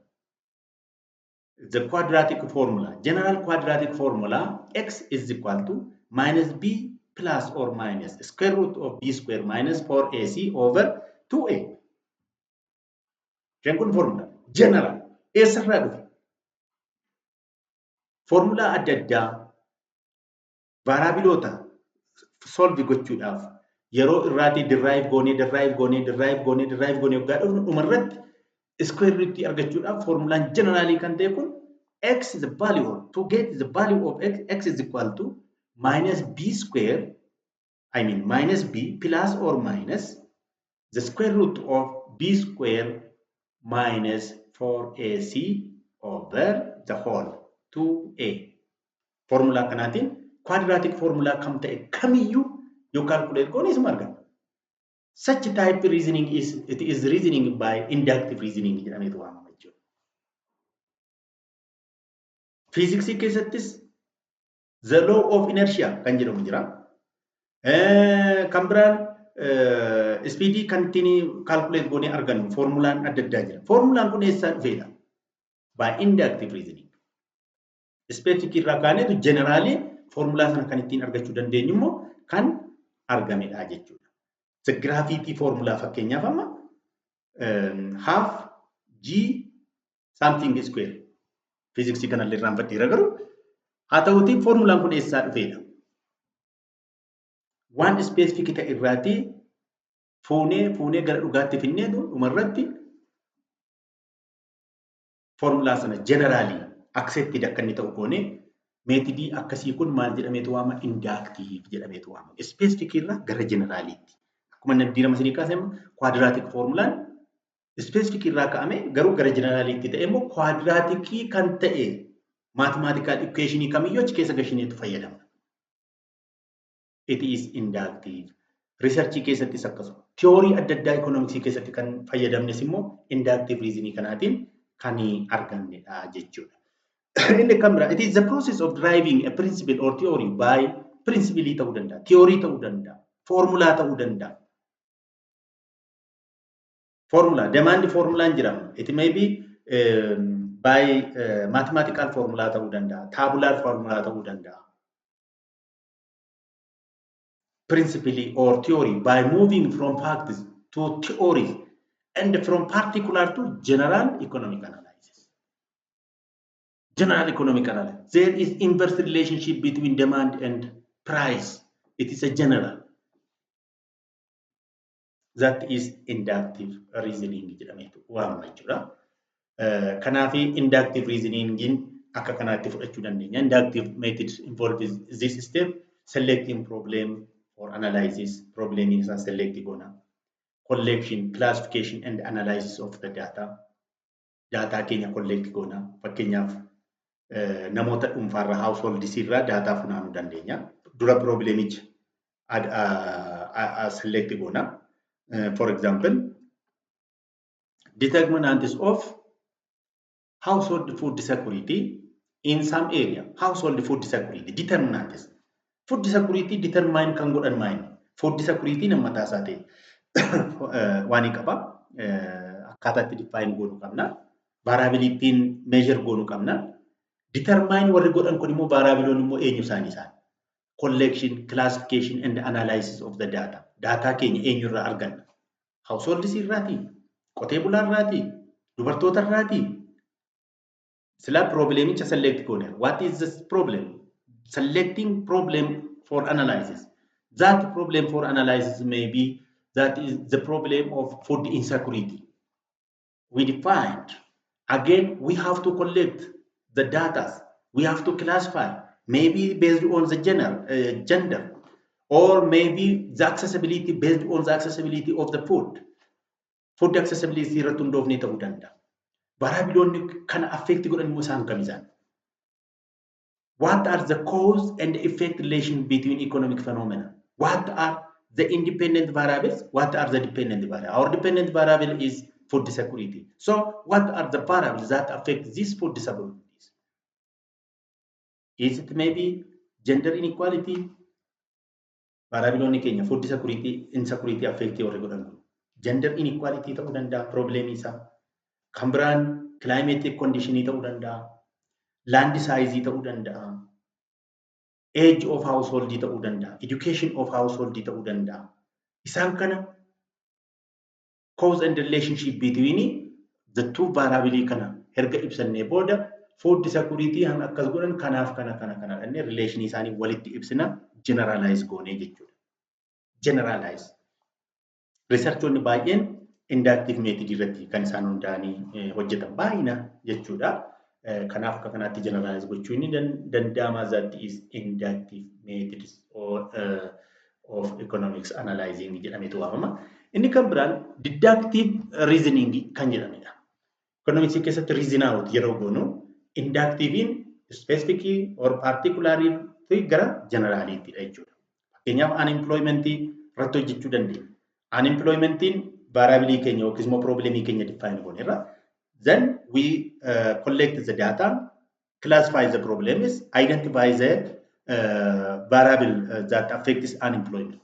[SPEAKER 1] The quadratic formula, general quadratic formula, x is equal to minus b plus or minus square root of b square minus 4ac over 2a. Isheen kun formula general eessarraa dhufe? Formulaa adda addaa variableoota solve gochuudhaaf yeroo irraatii derive goonee, derive goonee, derive goonee, derive goonee waggaa dhufnu, dhumarratti square root argachuudhaaf formulaan generalii kan ta'e kun x is the value of, to get the value of x, x is equal to minus b square, I mean, minus b plus or minus the square root of b square minus 4ac over the whole 2a. Formulaa kanaatiin quadratic formula kam ta'e kamiyyuu yoo calculate goone isuma arganna. Such type reasoning is, it is reasoning by inductive reasoning jedhameetu waamama jechuudha. Fiiziksii keessattis the law of inertia kan jedhamu jira. Kan biraan speedii kan ittiin calculate goonee argannu formulaan adda addaa jira. Formulaan kun eessaa dhufeedha? By inductive reasoning. Specific irraa kaaneetu generalii formulaa sana kan ittiin argachuu dandeenyu immoo kan argamedha jechuudha. The gravity formula, fakkeenyaaf amma half g something square. Fiiziksii kanallee irraanfadheera, garuu haa ta'uutii formulaan kun eessaa dhufeedha? Waan specific ta'e irraatii fuunee fuunee gara dhugaatti finneetu dhumarratti formulaa sana generalii accepted akka inni ta'u goonee, methodii akkasii kun maal jedhameetu waama? Inductive jedhameetu waama. Specific irraa gara generaliitti. Akkuma inni diirama isinii kaase, quadratic formulaan specific irraa ka'ame garuu gara generaliitti ta'e immoo quadraticii kan ta'e mathematical equationii kamiyyuu achi keessa gashineetu fayyadamna. It is inductive. Researchii keessattis akkasuma. Theory adda addaa economicsii keessatti kan fayyadamnes immoo inductive reasoning kanaatiin kan argannedha jechuudha. Inni kan biraa, it is the process of deriving a principle or theory by principle ta'uu danda'a, theory ta'uu danda'a, formulaa ta'uu danda'a. Formula, demand formulaan jedhama. It may be by mathematical formula ta'uu danda'a, tabular formula ta'uu danda'a. Principle or theory by moving from facts to theories and from particular to general economic analysis. General economic analysis. There is inverse relationship between demand and price. It is a general. That is inductive reasoning jedhameetu waamama jechuudha. Kanaaf inductive reasoning akka kanaatti fudhachuu dandeenya. Inductive method involves this step: selecting problem for analysis, problem isaa select goona. Collection, classification and analysis of the data. Data keenya collect goona. Fakkeenyaaf namoota dhuunfaarraa, household irraa data funaanuu dandeenya. Dura problemicha select goona. For example, determinants of household food security in some area. Household food security determinants. Food security determine kan godhan maali? Food security nama mataa isaa ta'e waan hin qaba. Akkaataa itti define goonuu qabna. Variableittiin measure goonuu qabna. Determine warri godhan kun immoo variableoon immoo eenyu isaanii isaan? Collection, classification and analysis of the data. Daataa keenya eenyurraa arganna? Households irraatii? Qotee bulaa irraatii? Dubartoota irraatii? Silaa problemicha select gooneera. What is this problem? Selecting problem for analysis. That problem for analysis may be, that is the problem of food insecurity. We defined. Again, we have to collect the data. We have to classify, maybe based on the gender, or maybe the accessibility, based on the accessibility of the food. Food accessibility irratti hundoofnee ta'uu danda'a. Variableoonni kana affect godhan immoo isaan kam isaan? What are the cause and effect relation between economic phenomena? What are the independent variables? What are the dependent variables? Our dependent variable is food security. So what are the variables that affect these food securities? Is it maybe gender inequality? Variableoonni keenya food security, insecurity affect warri godhan kun. Gender inequality ta'uu danda'a problemii isaa. Kan biraan climatic conditionii ta'uu danda'a. Land size ta'uu danda'a. Age of household ta'uu danda'a. Education of household ta'uu danda'a. Isaan kana cause and relationship between the two variable kana erga ibsannee booda food security han akkas godhan kanaaf kana kana kana dhannee relation isaanii walitti ibsina, generalize goonee jechuudha. Generalize. Researchoonni baay'een inductive method irratti kan isaan hundaa'anii hojjetan baay'ina jechuudha. Kanaaf akka kanaatti generalize gochuun ni danda'ama. That is inductive methods or, of economics analyzing jedhameetu waamama. Inni kan biraan deductive reasoning kan jedhamedha. Economics keessatti reason out yeroo goonu inductivein specific or particularly gara generaliittidha jechuudha. Fakkeenyaaf, unemployment irratti hojjechuu dandeenya. Unemploymentiin variable keenya yookiis immoo problemii keenya define goonerra. Then we collect the data, classify the problems, identify the variable that affects unemployment.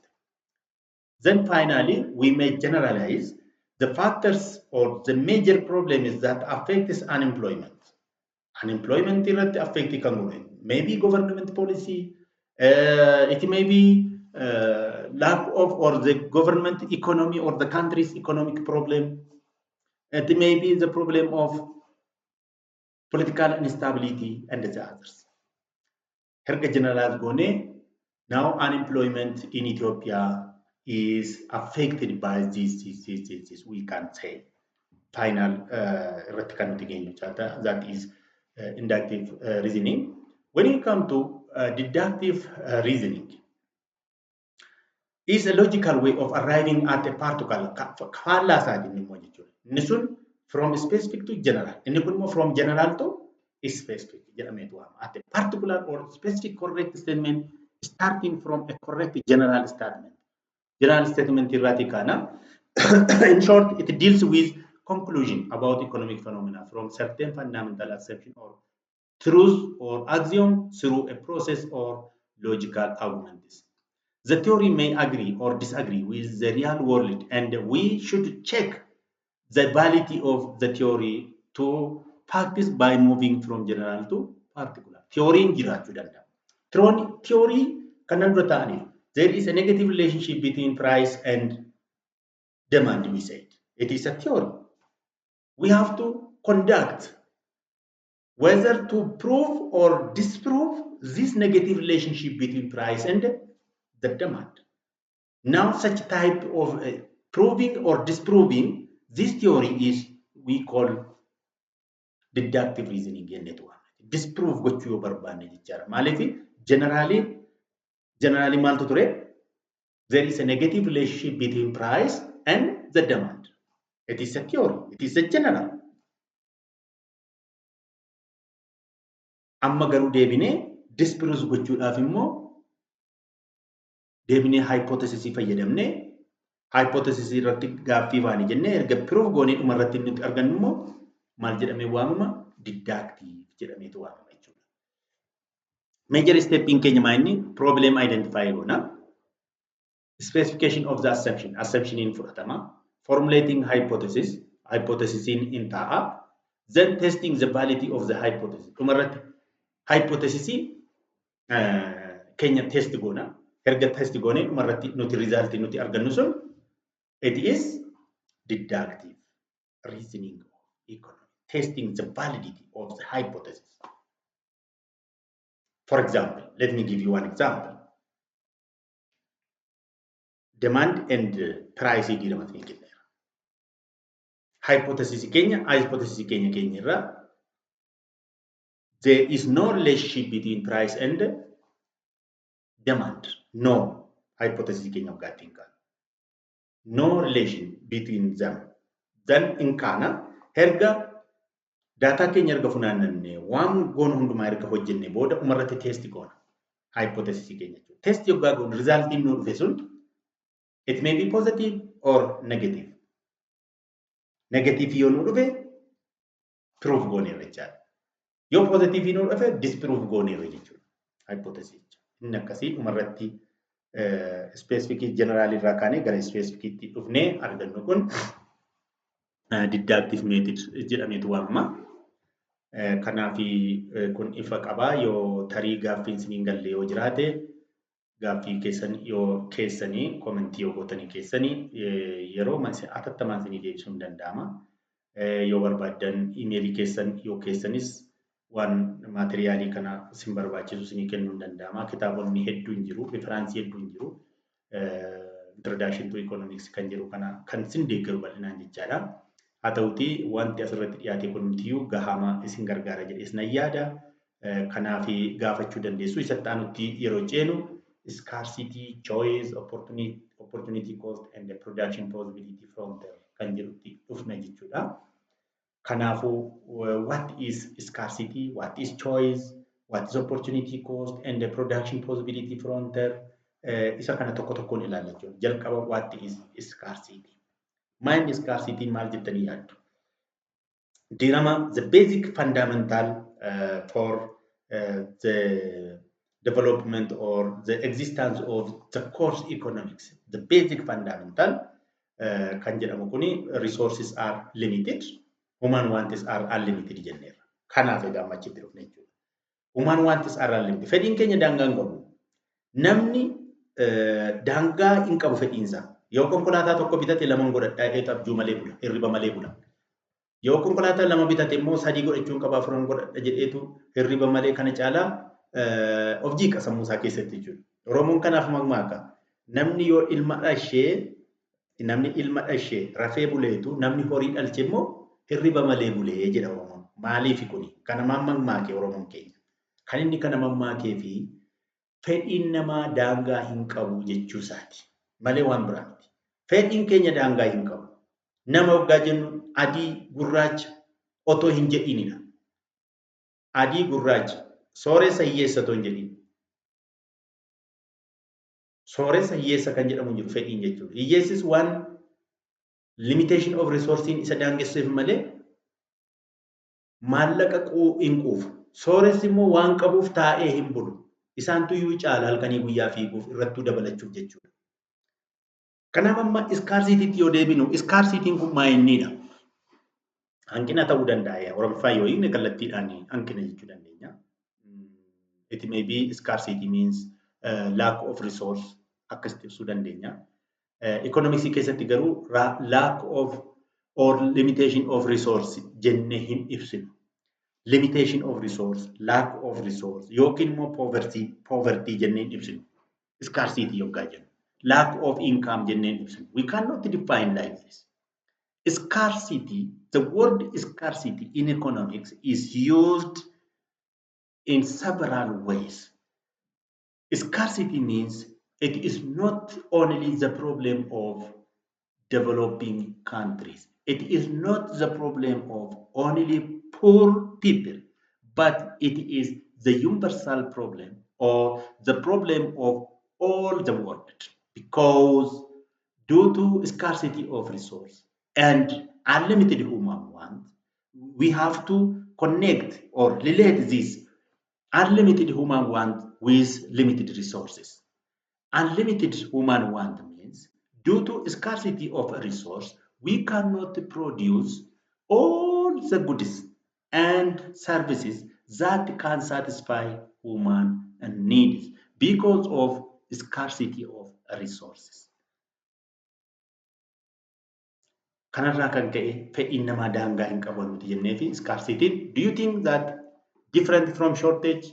[SPEAKER 1] Then finally, we may generalize the factors or the major problems that affects unemployment. Unemployment irratti affect kan godhe maybe government policy, it may be lack of or the government economy or the country's economic problem. It may be the problem of political instability and the others. Erga generalize goone, now unemployment in Ethiopia is affected by this, this, this, this, this, we can say. Final irratti kan nuti geenyu that is inductive reasoning. When you come to deductive reasoning, is a logical way of arriving at a particular faallaa isaatiin immoo jechuudha. Inni sun from specific to general. Inni kun immoo from general to specific jedhameetu waama. At a particular or specific correct statement starting from a correct general statement. General statement irraati kana. In short, it deals with conclusion about economic phenomena from certain fundamental assumption or truth or axiom through a process or logical arguments. The theory may agree or disagree with the real world, and we should check the validity of the theory to practice by moving from general to particular. Theory'n jiraachuu danda'a. Theory kanan dura ta'aniif there is a negative relationship between price and demand, we said. It is a theory. We have to conduct whether to prove or disprove this negative relationship between price and the demand. Now, such type of proving or disproving this theory is we call deductive reasoning jennetu waamna. Disprove gochuu yoo barbaanne jechaadha. Maaliif generally maaltu ture? There is a negative relationship between price and the demand. It is a theory. It is a general. Amma garuu deebinee disprove gochuudhaaf immoo deebinee hypothesisii fayyadamnee hypothesisii irratti gaaffii baane jennee erga proof goonee dhuma irratti nuti argannu immoo maal jedhamee waamama? Deductive jedhameetu waamama jechuudha. Major stepiin keenya maa inni problem identify goona. Specification of the assumption. Assumptioniin fudhatama. Formulating hypothesis. Hypothesisiin in ta'a. Then testing the validity of the hypothesis. Dhuma irratti hypothesisii keenya test goona. Erga test goonee dhuma irratti nuti result nuti argannu sun it is deductive reasoning of economy. Testing the validity of the hypothesis. For example, let me give you one example. Demand and price jedhamatti kenneera. Hypothesis keenya irraa there is no relationship between price and demand. No hypothesis keenya waggaatti hin kaanu. No relation between them. Then in kana erga daataa keenya erga funaannanne waan goonu hundumaa erga hojjenne booda dhumarratti test goona. Hypothesis keenya jechuudha. Test yoggaa goonu resultiin nuu dhufe sun it may be positive or negative. Negative yoo nuu dhufe proof gooneerra jechaadha. Yoo positive nuu dhufe disprove gooneerra jechuudha. Hypothesis. Inni akkasii dhumarratti Specific general irraa kaanee gara specificitti dhufnee argannu kun deductive method jedhameetu waamama. Kanaaf kun ifa qabaa. Yoo tarii gaaffiin isiniin galle yoo jiraate, gaaffii keessan yoo keessanii comment yoo gootanii keessanii yeroo atattamaan isinii deebisuun ni danda'ama. Yoo barbaaddan email keessan yoo keessanis waan material kana isin barbaachisu isinii kennuu ni danda'ama. Kitaabonni hedduun jiru, reference hedduun jiru. Introduction to Economics kan jedhu kana kan isin deeggaru bal'inaan jechaadha. Haa ta'utii wanti asirratti dhiyaate kunumtiyyuu gahama isin gargaara jedhees nan yaada. Kanaaf gaafachuu dandeessu. Isatti aanutti yeroo ceenu scarcity, choice, opportunity cost and the production possibility frontier kan jedhutti dhufna jechuudha. Kanaafuu, what is scarcity, what is choice, what is opportunity cost and the production possibility frontier, isa kana tokko tokkoon ilaalla jechuudha. Jalqaba, what is scarcity? Main scarcity maal jettanii yaaddu? Dirama the basic fundamental for the development or the existence of the course economics. The basic fundamental kan jedhamu kuni resources are limited, human wants are unlimited jenneerra. Kanaaf egaa amma achitti dhufne jechuudha. Human wants are unlimited. Fedhiin keenya daangaa hin qabu. Namni daangaa hin qabu fedhiinsaa. Yoo konkolaataa tokko bitate lama godhadhaa jedheetu abjuu malee bula, hirriba malee bula. Yoo konkolaataa lama bitate immoo sadii godhachuun qaba, afuran godhadha jedheetu hirriba malee kana caalaa of jiiqa sammuu isaa keessatti jechuudha. Oromoon kanaaf mammaaka. Namni yoo ilma dhashee, namni ilma dhashee rafee buleetu, namni horii dhalche immoo hirriba malee bulee jedha Oromoon. Maaliif kuni? Kana maan mammaake Oromoon keenya? Kan inni kana mammaakee fi fedhiin namaa daangaa hin qabu jechuu isaati. Malee waan biraa miti. Fedhiin keenya daangaa hin qabu. Nama waggaa jennu adii gurraacha otoo hin jedhinidha. Adii gurraacha, sooressa hiyyeessa otoo hin jedhin. Sooressa hiyyeessa kan jedhamu hin jiru fedhiin jechuudha. Hiyyeessis waan limitation of resourceiin isa daangesseef malee maallaqa hin quufu. Sooressi immoo waan qabuuf taa'ee hin bulu. Isaantu iyyuu caala halkanii guyyaa fiiguuf irrattuu dabalachuuf jechuudha. Kanaaf amma scarcitytti yoo deebinu, scarcityn kun maayinnidha. Hanqina ta'uu danda'a. Oromoffaa yoo hiikne kallattiidhaan hanqina jechuu dandeenya. It may be scarcity means lack of resource, akkasitti ibsuu dandeenya. Economics keessatti garuu lack of or limitation of resource jennee hin ibsinu. Limitation of resource, lack of resource yookiin immoo poverty jennee hin ibsinu. Scarcity yoggaa jennu. Lack of income jennee hin ibsinu. We cannot define like this. Scarcity, the word scarcity in economics is used in several ways. Scarcity means it is not only the problem of developing countries. It is not the problem of only poor people, but it is the universal problem or the problem of all the world, because due to scarcity of resource and unlimited human want, we have to connect or relate this unlimited human want with limited resources. Unlimited human want means due to scarcity of a resource, we cannot produce all the goods and services that can satisfy human needs because of scarcity of resources. Kanarraa kan ka'e fedhiin namaa daangaa hin qabu nuti jennee fi scarcity, do you think that different from shortage?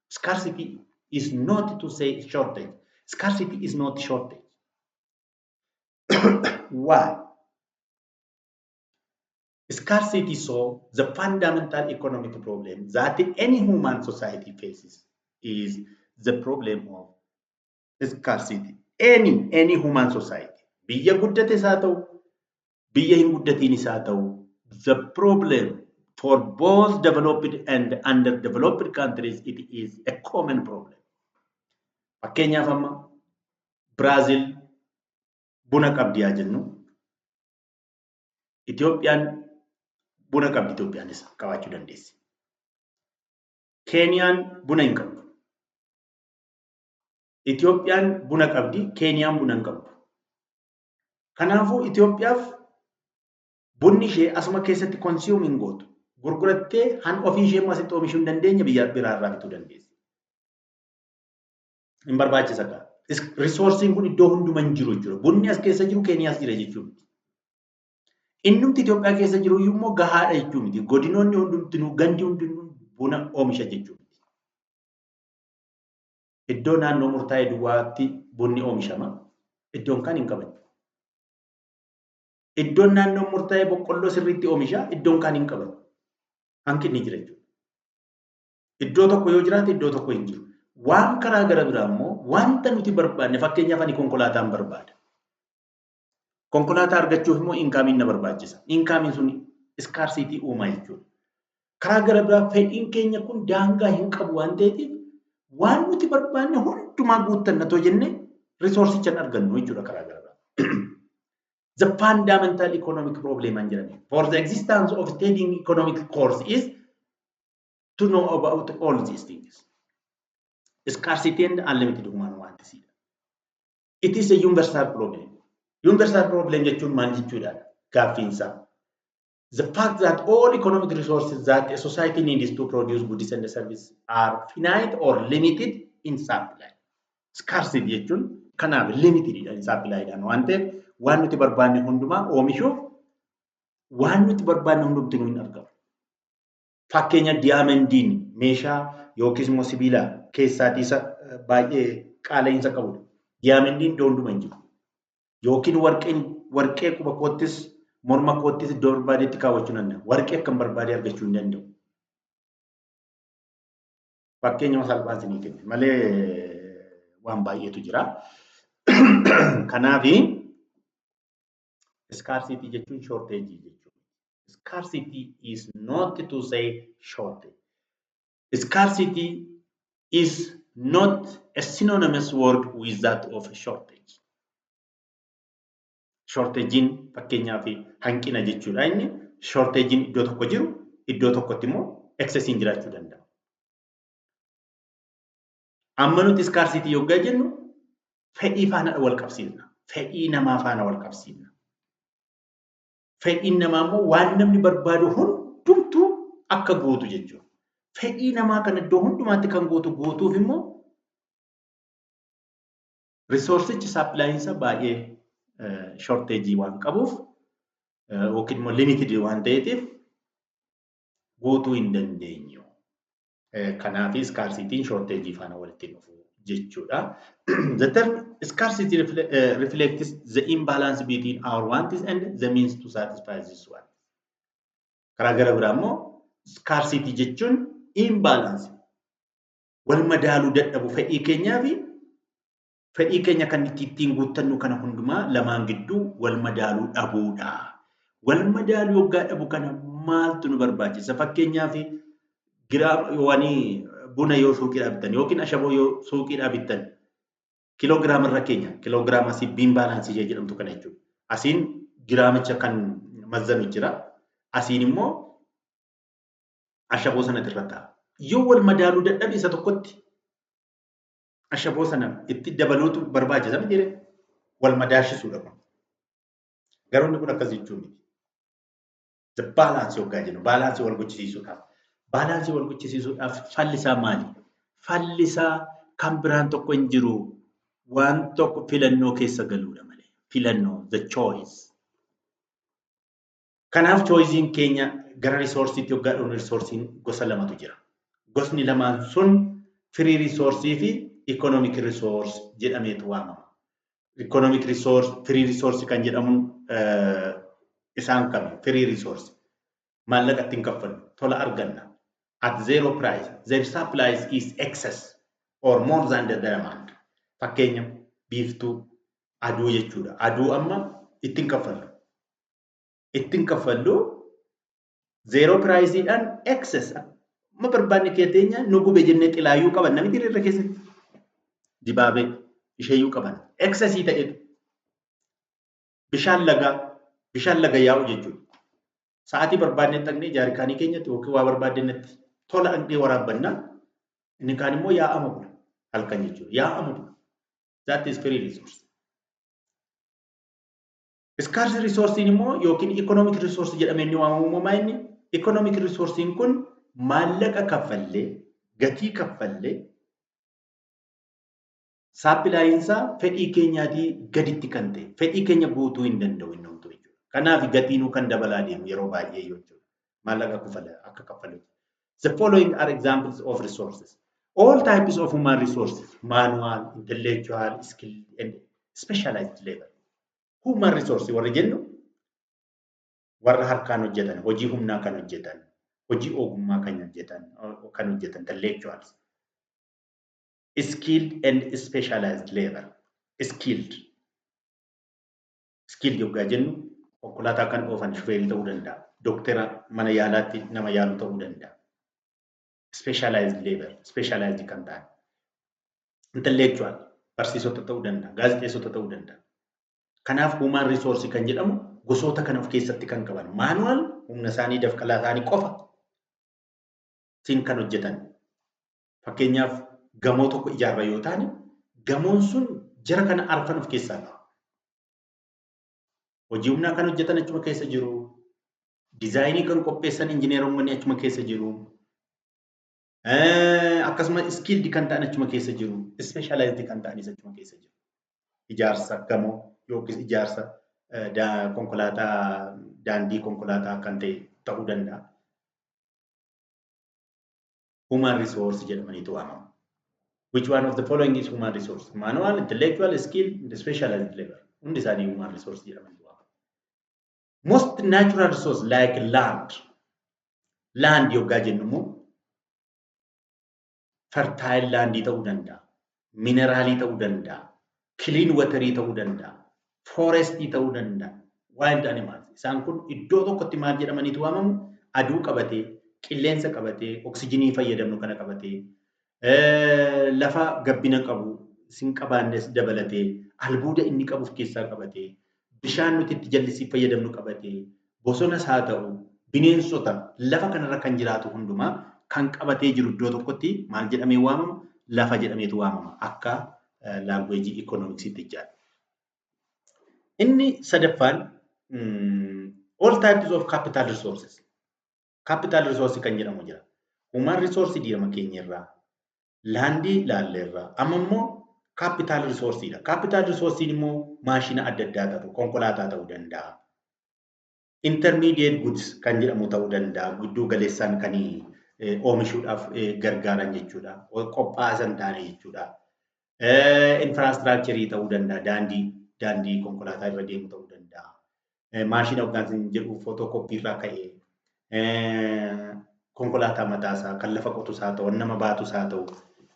[SPEAKER 1] Scarcity is not to say shortage. Scarcity is not shortage. Why? Scarcity, so the fundamental economic problem that any human society faces is the problem of scarcity. Any human society. Biyya guddates haa ta'u, biyya hin guddatiinis haa ta'u, the problem for both developed and underdeveloped countries, it is a common problem. Fakkeenyaaf amma Biraazil buna qabdi haa jennu. Itoophiyaan buna qabdi, Itoophiyaanis qabaachuu dandeessi. Keeniyaan buna hin qabdu. Itoophiyaan buna qabdi, Keeniyaan buna hin qabdu. Kanaafuu Itoophiyaaf bunni ishee asuma keessatti consume hin gootu. Gurgurattee han ofii ishee immoo asitti oomishuu hin dandeenye biyya biraarraa bituu dandeessi. Hin barbaachisa kaa. Resourceiin kun iddoo hunduma hin jiru jechuudha. Bunni as keessa jiru Keeniyaas jira jechuu miti. Innumti Itoophiyaa keessa jiru iyyuu immoo gahaadha jechuu miti. Godinoonni hundumtinuu, gandi hundinuu buna oomisha jechuu miti. Iddoo naannoo murtaa'e duwwaatti bunni oomishama. Iddoon kaan hin qaban. Iddoon naannoo murtaa'e boqqolloo sirriitti oomisha. Iddoon kaan hin qaban. Hanqinni jira jechuudha. Iddoo tokko yoo jiraate, iddoo tokko hin jiru. Waan karaa gara biraa immoo wanta nuti barbaanne, fakkeenyaaf ani konkolaataan barbaada. Konkolaataa argachuuf immoo incomeiin na barbaachisa. Incomeiin sun scarcity uumaa jechuudha. Karaa gara biraa fedhiin keenya kun daangaa hin qabu waan ta'eef, waan nuti barbaanne hundumaa guuttanna too jennee resourceicha hin argannu jechuudha karaa gara biraa. The fundamental economic problem an jedhame. For the existence of studying economic course is to know about all these things. Scarcity and unlimited human wants. It is a universal problem. Universal problem jechuun maal jechuudha? Gaaffiinsaa. The fact that all economic resources that a society needs to produce goods and services are finite or limited in supply. Scarcity jechuun kanaaf limited in supply dhaan waan ta'eef, waan nuti barbaanne hundumaa oomishuuf waan nuti barbaanne hundumti nu hin argamu. Fakkeenya, diamondiin meeshaa yookiis immoo sibiila keessaatii isa baay'ee qaala'insa qabudha. Diamondiin iddoo hunduma hin jiru. Yookiin warqeen, warqee quba koottis morma koottis iddoo barbaadetti kaawwachuu danda'a. Warqee akkam barbaade argachuu hin danda'u. Fakkeenyuma salphaa isinii kenne malee waan baay'eetu jira. Kanaafi scarcity jechuun shortage jechuudha. Scarcity is not to say shortage. Scarcity is not a synonymous word with that of shortage. Shortagein fakkeenyaaf hanqina jechuudha inni. Shortagein iddoo tokko jiru iddoo tokkotti immoo excessiin jiraachuu danda'a. Amma nuti scarcity yoggaa jennu fedhii faana wal qabsiisna. Fedhii namaa faana wal qabsiisna. Fedhiin namaa immoo waan namni barbaadu hundumtuu akka guutu jechuudha. Fedhii namaa kana iddoo hundumaatti kan guutu guutuuf immoo resourceichi supplyiinsa baay'ee shortage waan qabuuf yookiin immoo limited waan ta'eetiif guutuu hin dandeenyu. Kanaaf scarcityn shortage faana walitti dhufu jechuudha. The term scarcity reflects the imbalance between our wants and the means to satisfy this one. Karaa gara biraa immoo scarcity jechuun imbalance, wal madaaluu dadhabu, fedhii keenyaa fi fedhii keenya kan ittiin guuttannu kana hundumaa lamaan gidduu wal madaaluu dhabuudha. Wal madaaluu yoggaa dhabu kana maaltu nu barbaachisa? Fakkeenyaaf, giraama buna yoo suuqiidhaa bittan yookiin ashaboo yoo suuqiidhaa bittan, kiloogiraama irra keenya, kiloogiraama asii beam balance ishee jedhamtu kana jechuudha. Asiin giraamicha kan mazzanu jira. Asiin immoo ashaboo sanatti irra ta'a. Yoo wal madaaluu dadhabe, isa tokkotti ashaboo sana itti dabaluutu barbaachisa miti, wal madaalchisuudha kun. Garuu inni kun akkas jechuu miti. The balance yoggaa jennu balance wal gochisiisuudhaaf. Balance wal gochisiisuudhaaf falli isaa maali? Falli isaa kan biraan tokko hin jiru. Waan tokko filannoo keessa galuudha malee. Filannoo, the choice. Kanaaf choiceiin keenya gara resourceiitti yoggaa dhufnu, resourceiin gosa lamatu jira. Gosni lamaan sun free resource fi economic resource jedhameetu waamama. Economic resource, free resource kan jedhamuun isaan kami? Free resource. Maallaqa ittiin kaffallu, tola arganna. At zero price, their supply is excess or more than the demand. Fakkeenya, biiftuu, aduu jechuudha. Aduu amma ittiin kaffallu. Ittiin kaffallu, zero priceiidhaan excess, amma barbaanne keeteenya nu gube jennee xilaayyuu qaban namni irra keessatti. Dibaabee isheeyyuu qaban. Excessii ta'etu. Bishaan lagaa, bishaan laga yaa'u jechuudha. Sa'aatii barbaadne dhaqnee jaarikaanii keenyatti yookiin waa barbaadnetti tola dhaqnee waraabbanna. Inni kaan immoo yaa'ama bula. Halkan jechuudha. Yaa'ama bula. That is free resource. Scarce resource immoo yookiin economic resource jedhamee inni waamamu immoo inni economic resource kun maallaqa kaffallee, gatii kaffallee, supplyiinsaa fedhii keenyaatii gaditti kan ta'e, fedhii keenya guutuu hin danda'u inni homtuu jechuudha. Kanaaf gatiinuu kan dabalaa deemu yeroo baay'ee jechuudha. Maallaqa akka kaffalu. The following are examples of resources. All types of human resources: manual, intellectual, skilled, and specialized labor. Human resource warri jennu warra harkaan hojjetan, hojii humnaa kan hojjetan, hojii ogummaa kan hojjetan, intellectuals. Skilled and specialized labor. Skilled. Skilled yoggaa jennu konkolaataa kan oofan shufeerii ta'uu danda'a. Doktera mana yaalaatti nama yaalu ta'uu danda'a. Specialized labor, specialized kan ta'an. Intellectual barsiisota ta'uu danda'a, gaazexeessota ta'uu danda'a. Kanaaf human resource kan jedhamu gosoota kana of keessatti kan qaban, manual humna isaanii, dafqalaa isaanii qofa siin kan hojjetan. Fakkeenyaaf, gamoo tokko ijaarra yoo taane, gamoon sun jara kana arfan of keessaa qaba. Hojii humnaa kan hojjetan achuma keessa jiru. Designii kan qopheessan injineeronni achuma keessa jiru. Akkasuma skilled kan ta'an achuma keessa jiru. Specialized kan ta'anis achuma keessa jiru. Ijaarsa gamoo yookiis ijaarsa konkolaataa, daandii konkolaataa kan ta'e ta'uu danda'a. Human resource jedhamaniitu waamamu. Which one of the following is human resource? Manual, intellectual, skill, and specialized labor. Hundi isaanii human resource jedhamaniitu waamamu. Most natural resource like land. Land yoggaa jennu immoo fertile landii ta'uu danda'a. Mineraalii ta'uu danda'a. Clean waterii ta'uu danda'a. Forestii ta'uu danda'a. Wild animals. Isaan kun iddoo tokkotti maal jedhamaniitu waamamu? Aduu qabatee, qilleensa qabatee, oksijinii fayyadamnu kana qabatee, lafa gabbina qabu sin qabaannes dabalatee, albuuda inni qabu of keessaa qabatee, bishaan nuti itti jallisii fayyadamnu qabatee, bosonas haa ta'u, bineensota lafa kanarra kan jiraatu hundumaa kan qabatee jiru iddoo tokkotti maal jedhamee waamama? Lafa jedhameetu waamama akka languageii economicsiitti jechaadha. Inni sadaffaan all types of capital resources. Capital resource kan jedhamu jira. Human resource diirama keenya irraa, landii ilaalleerraa, amma immoo capital resourceedha. Capital resource immoo maashina adda addaa ta'u, konkolaataa ta'uu danda'a. Intermediate goods kan jedhamu ta'uu danda'a. Gidduu galeessaan kan oomishuudhaaf gargaaran jechuudha. Qophaa'aa taane jechuudha. Infrastructureii ta'uu danda'a. Daandii konkolaataa irra deemu ta'uu danda'a. Maashina hoggaansa jedhu photocopy irraa ka'ee konkolaataa mataasaa kan lafa qotus haa ta'u, nama baatus haa ta'u.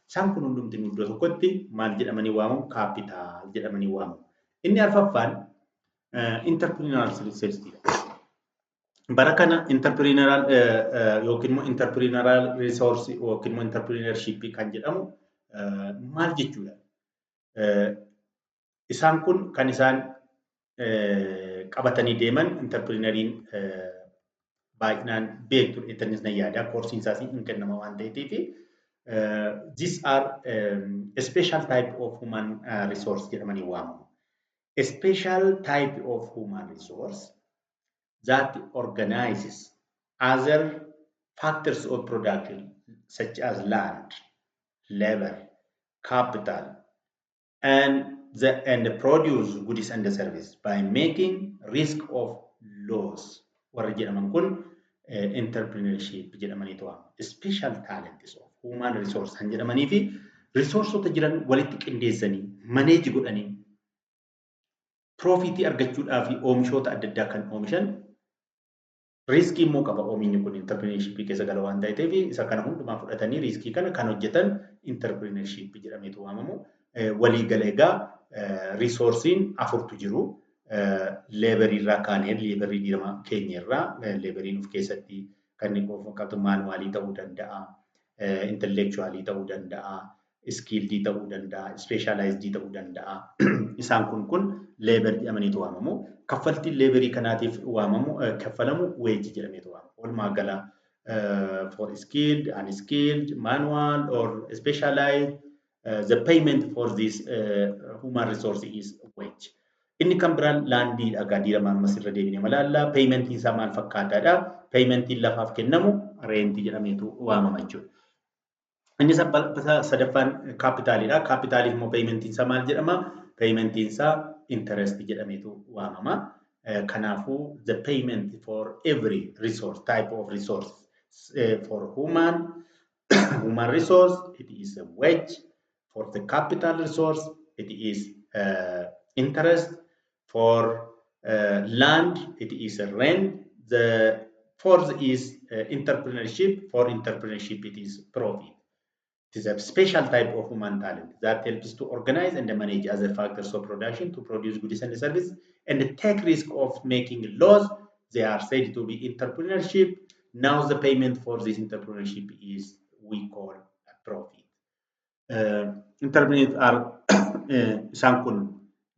[SPEAKER 1] Isaan kun hundumti iddoo tokkotti maal jedhamanii waamamu? Capital jedhamanii waamamu. Inni arfaffaan entrepreneurial resource. Bara kana entrepreneurial yookiin immoo entrepreneurial resource yookiin immoo entrepreneurship kan jedhamu maal jechuudha? Isaan kun kan isaan qabatanii deeman, entrepreneuriin baay'inaan beektu jettanis nan yaada. Courseiin isaas hin kennama waan ta'eef, these are a special type of human resource jedhamanii waamamu. A special type of human resource that organizes other factors of production such as land, labor, capital, and produce goods and service by making risk of loss warra jedhaman kun entrepreneurship jedhamaniitu waamamu. Special talents of human resource kan jedhamanii fi resourceota jiran walitti qindeessanii manage godhanii profitii argachuudhaa fi oomishoota adda addaa kan oomishan, riskii immoo qaba. Oomishni kun entrepreneurship keessa gala waan ta'eef, isa kana hundumaa fudhatanii riskii kana kan hojjetan entrepreneurship jedhameetu waamamu. Walii gala egaa resourceiin afurtu jiru. Laborii irraa kaanee, laborii dirama keenya irraa, laboriin of keessatti kan inni qabatu manualii ta'uu danda'a, intellectualii ta'uu danda'a, skilledii ta'uu danda'a, specializedii ta'uu danda'a. Isaan kun labor jedhamaniitu waamamu. Kaffaltiin laborii kanaatiif waamamu, kaffalamu wageii jedhameetu waamama. Walumaa gala for skilled, unskilled, manual or specialized The payment for this human resource is wage. Inni kan biraan landiidha. Egaa diirama ammas irra deebinee malaallaa. Paymentiin isaa maal fakkaataadha? Paymentiin lafaaf kennamu rentii jedhameetu waamama jechuudha. Inni sadaffaan capitaliidha. Capitaliif immoo paymentiin isaa maal jedhama? Paymentiin isaa interest jedhameetu waamama. Kanaafuu the payment for every resource, type of resource, for human resource, it is a wage. For the capital resource, it is interest. For land, it is a rent. The fourth is entrepreneurship. For entrepreneurship, it is profit. It is a special type of human talent that helps to organize and manage other factors of production to produce goods and services and take risk of making loss. They are said to be entrepreneurship. Now the payment for this entrepreneurship is we call a profit. Entrepreneurs are isaan kun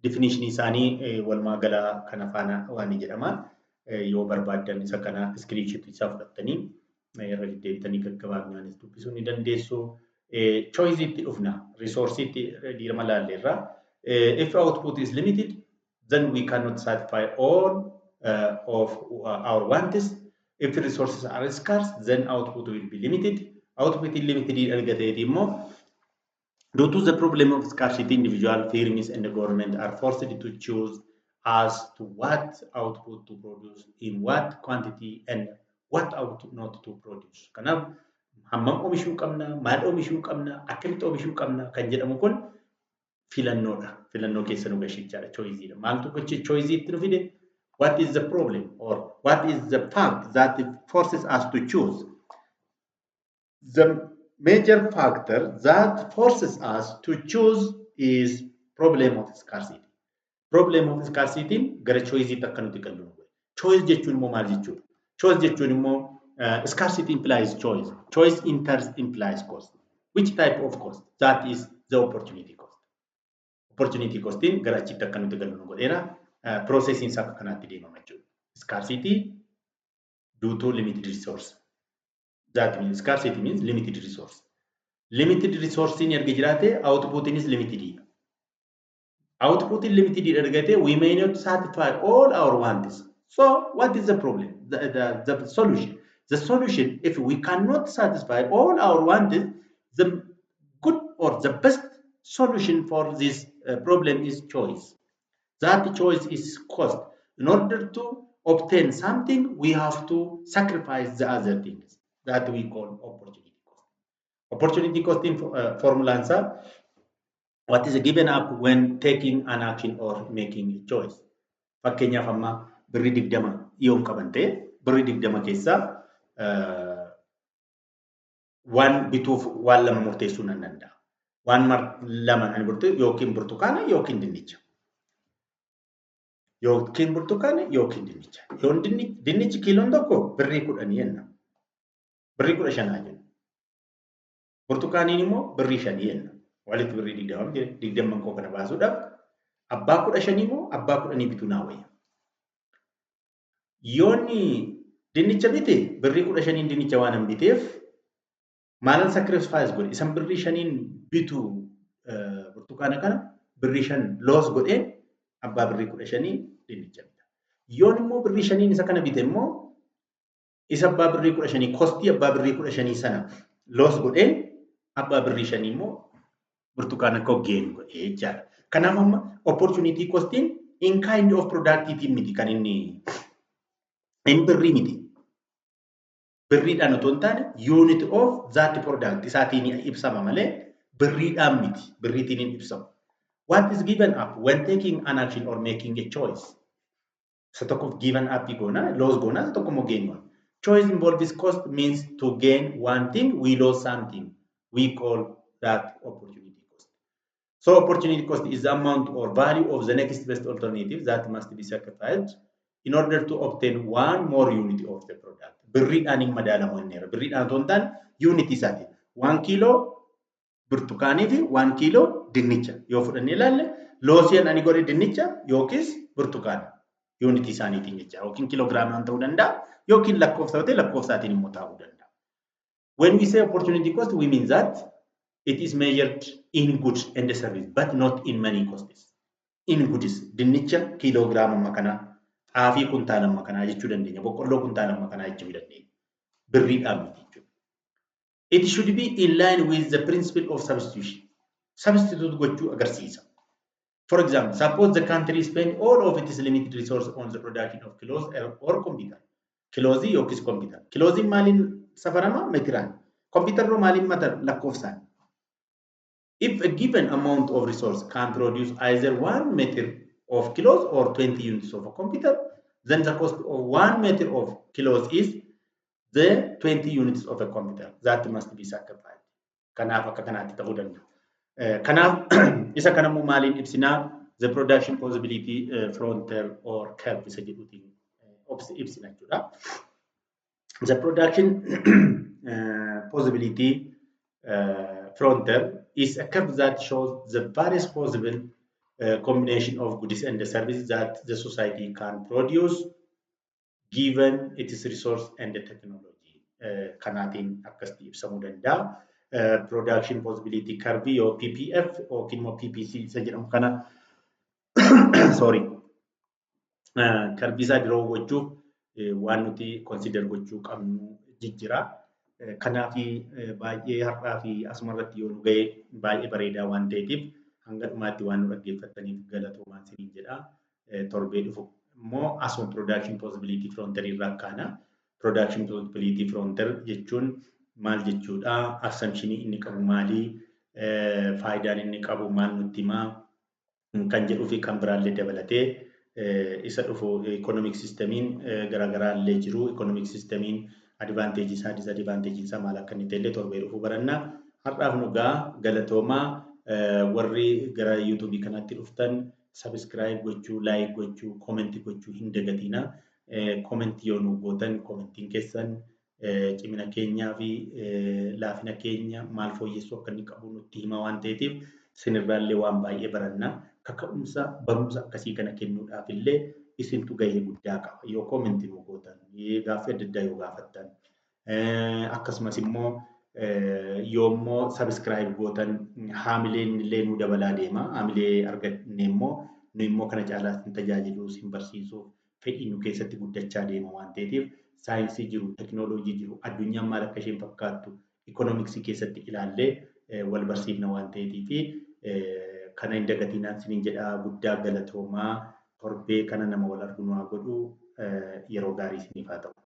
[SPEAKER 1] definition isaanii walumaa gala kana faana waan jedhama. Yoo barbaaddan isa kana screenshot isaa fudhattanii irra deddeebitanii gaggabaabinaanis dubbisuu ni dandeessu. Choice itti dhufna. Resource itti diirama laalleerra. If output is limited, then we cannot satisfy all of our wants. If resources are scarce, then output will be limited. Output is limited erga ta'eeti immoo, due to the problem of scarcity, individual firms and the government are forced to choose as to what output to produce, in what quantity, and what output not to produce. Kanaaf hammam oomishuu qabna, maal oomishuu qabna, akkamitti oomishuu qabna kan jedhamu kun filannoodha. Filannoo keessa nu gashichaadha, choiceiidha. Maaltu gochi choiceiitti nu fide? What is the problem or what is the fact that forces us to choose? The major factor that forces us to choose is problem of scarcity. Problem of scarcity gara choice'itti akka nuti gallu nu godhe. Choice jechuun immoo maal jechuudha? Choice jechuun immoo scarcity implies choice. Choice in turn implies cost. Which type of cost? That is the opportunity cost. Opportunity costiin gara achitti akka nuti gallu nu godheera. Processiin isaa akka kanaatti deemama jechuudha. Scarcity due to limited resource. That means scarcity means limited resource. Limited resource erga jiraate, outputiinis limited. Output limited erga ta'e, we may not satisfy all our wants. So what is the problem? The solution. The solution, if we cannot satisfy all our wants, the good or the best solution for this problem is choice. That choice is cost. In order to obtain something, we have to sacrifice the other things that we call opportunity cost. Opportunity cost in formula answer: what is given up when taking an action or making a choice? Fakkeenyaaf amma birrii 20 yoon qaban ta'e, birrii 20 keessaa waan bituuf waan lama murteessuu nan danda'a. Waan lama nan murteessu yookiin burtukaana yookiin dinnicha. Yookiin burtukaana yookiin dinnicha. Yoon dinnichi kiiloon tokko birrii 10 jenna. Birrii 15 jenna. Burtukaaniin immoo birrii 5 jenna. Walitti birrii 20 jedhe. Digdamman koo kana baasuudhaaf abbaa 15 immoo abbaa 10 bituu naa wayya. Yoonni dinnicha bite, birrii 15n dinnicha waan hin biteef, maalan sacrifice godhe? Isan birrii 5n bitu burtukaana kana birrii 5 loss godheen abbaa birrii 15 dinnicha bita. Yoon immoo birrii 5n isa kana bite immoo, isa abbaa birrii 15, costii abbaa birrii 15 sana loss godheen abbaa birrii 5 immoo burtukaana koo gain godhee jechaadha. Kanaaf amma opportunity costiin in kind of productivity miti, kan inni in birrii miti. Birriidhaan otoo hin taane, unit of that product isaatiin ibsama malee birriidhaan miti. Birriitiin hin ibsamu. What is given up when taking an action or making a choice? Isa tokkoof given up goona, loss goona, isa tokko immoo gain goona. Choice involves cost means to gain one thing, we lose something. We call that opportunity cost. So opportunity cost is the amount or value of the next best alternative that must be sacrificed in order to obtain one more unit of the product. Birriidhaan hin madaalamu inni. Birriidhaan otoo hin taane unit isaati. 1 kiiloo burtukaanii fi 1 kiiloo dinnicha yoo fudhannee ilaalle, lossiin ani godhe dinnicha yookiis burtukaana unitii isaaniitiin jecha, yookiin kiiloogiraamaan ta'uu danda'a yookiin lakkoofsa ta'e lakkoofsaatiin immoo ta'uu danda'a. When we say opportunity cost, we mean that it is measured in goods and service, but not in money costs. In goods, dinnicha kiiloogiraama amma kanaa, xaafii kuntaala amma kanaa jechuu dandeenya, boqqolloo kuntaala amma kanaa jechuu dandeenya. Birriidhaan miti jechuudha. It should be in line with the principle of substitution. Substitute gochuu agarsiisa. For example, suppose the country spend all of its limited resource on the production of clothes or computer. Clothes yookiis computer. Clothes maaliin safarama? Meetiraan. Computer maaliin mata lakkoofsaan. If a given amount of resource can produce either 1 meter of clothes or 20 units of a computer, then the cost of 1 meter of clothes is the 20 units of a computer. That must be sacrificed. Kanaaf akka kanaatti ta'uu danda'a. Kanaaf isa kanammoo maaliin ibsinaa? The production possibility frontier or curve isa jedhuutiin ibsina jechuudha. The production possibility frontier is a curve that shows the various possible combination of goods and services that the society can produce given its resource and the technology. Kanaatiin akkasitti ibsamuu danda'a. Production possibility curve yoo PPF yookiin immoo PPC isa jedhamu kana, sorry, curve isaa draw gochuuf waan nuti consider gochuu qabnu jijjira. Kanaaf baay'ee har'aa fi asuma irratti yoo nu ga'e baay'ee bareedaa waan ta'eetiif hanga dhumaatti waan nu dhaggeeffattaniif galatoomaa isiniin jedha. Torbee dhufu immoo asuma production possibility frontier irraa kaana. Production possibility frontier jechuun maal jechuudha? Assumption inni qabu maali? Faayidaan inni qabu maal nutti himaa? Kan jedhuu fi kan biraallee dabalatee isa dhufu economic systemiin garaagaraa illee jiru. Economic systemiin advantage isaa, disadvantage isaa maal akka inni ta'e torbee dhufu baranna. Har'aaf nu gaa, galatoomaa. Warri gara YouTubeii kanatti dhuftan subscribe gochuu, like gochuu, comment gochuu hin dagatina. Comment yoo nu gootan, commentiin keessan cimina keenyaa fi laafina keenya maal fooyyessuu akka inni qabu nutti hima waan ta'eetiif isinirraallee waan baay'ee baranna. Kaka'umsa barumsa akkasii kana kennuudhaaf illee isintu gahee guddaa qaba. Yoo comment nu gootan, gaaffii adda addaa yoo gaafattan, akkasumas immoo yoommoo subscribe gootan haamileen illee nu dabalaa deema. Haamilee arganne immoo nu immoo kana caalaa sin tajaajiluu, sin barsiisuuf fedhii nu keessatti guddachaa deema waan ta'eef, saayinsii jiru, teknooloojii jiru, addunyaan maal akka isheen fakkaattu ikoonomiksii keessatti ilaallee wal barsiifna waan ta'eetiif kana hin dagatinaan siniin jedhaa. Guddaa galatoomaa. Torbee kana nama wal argu nu haa godhu. Yeroo gaarii isiniif haa ta'u.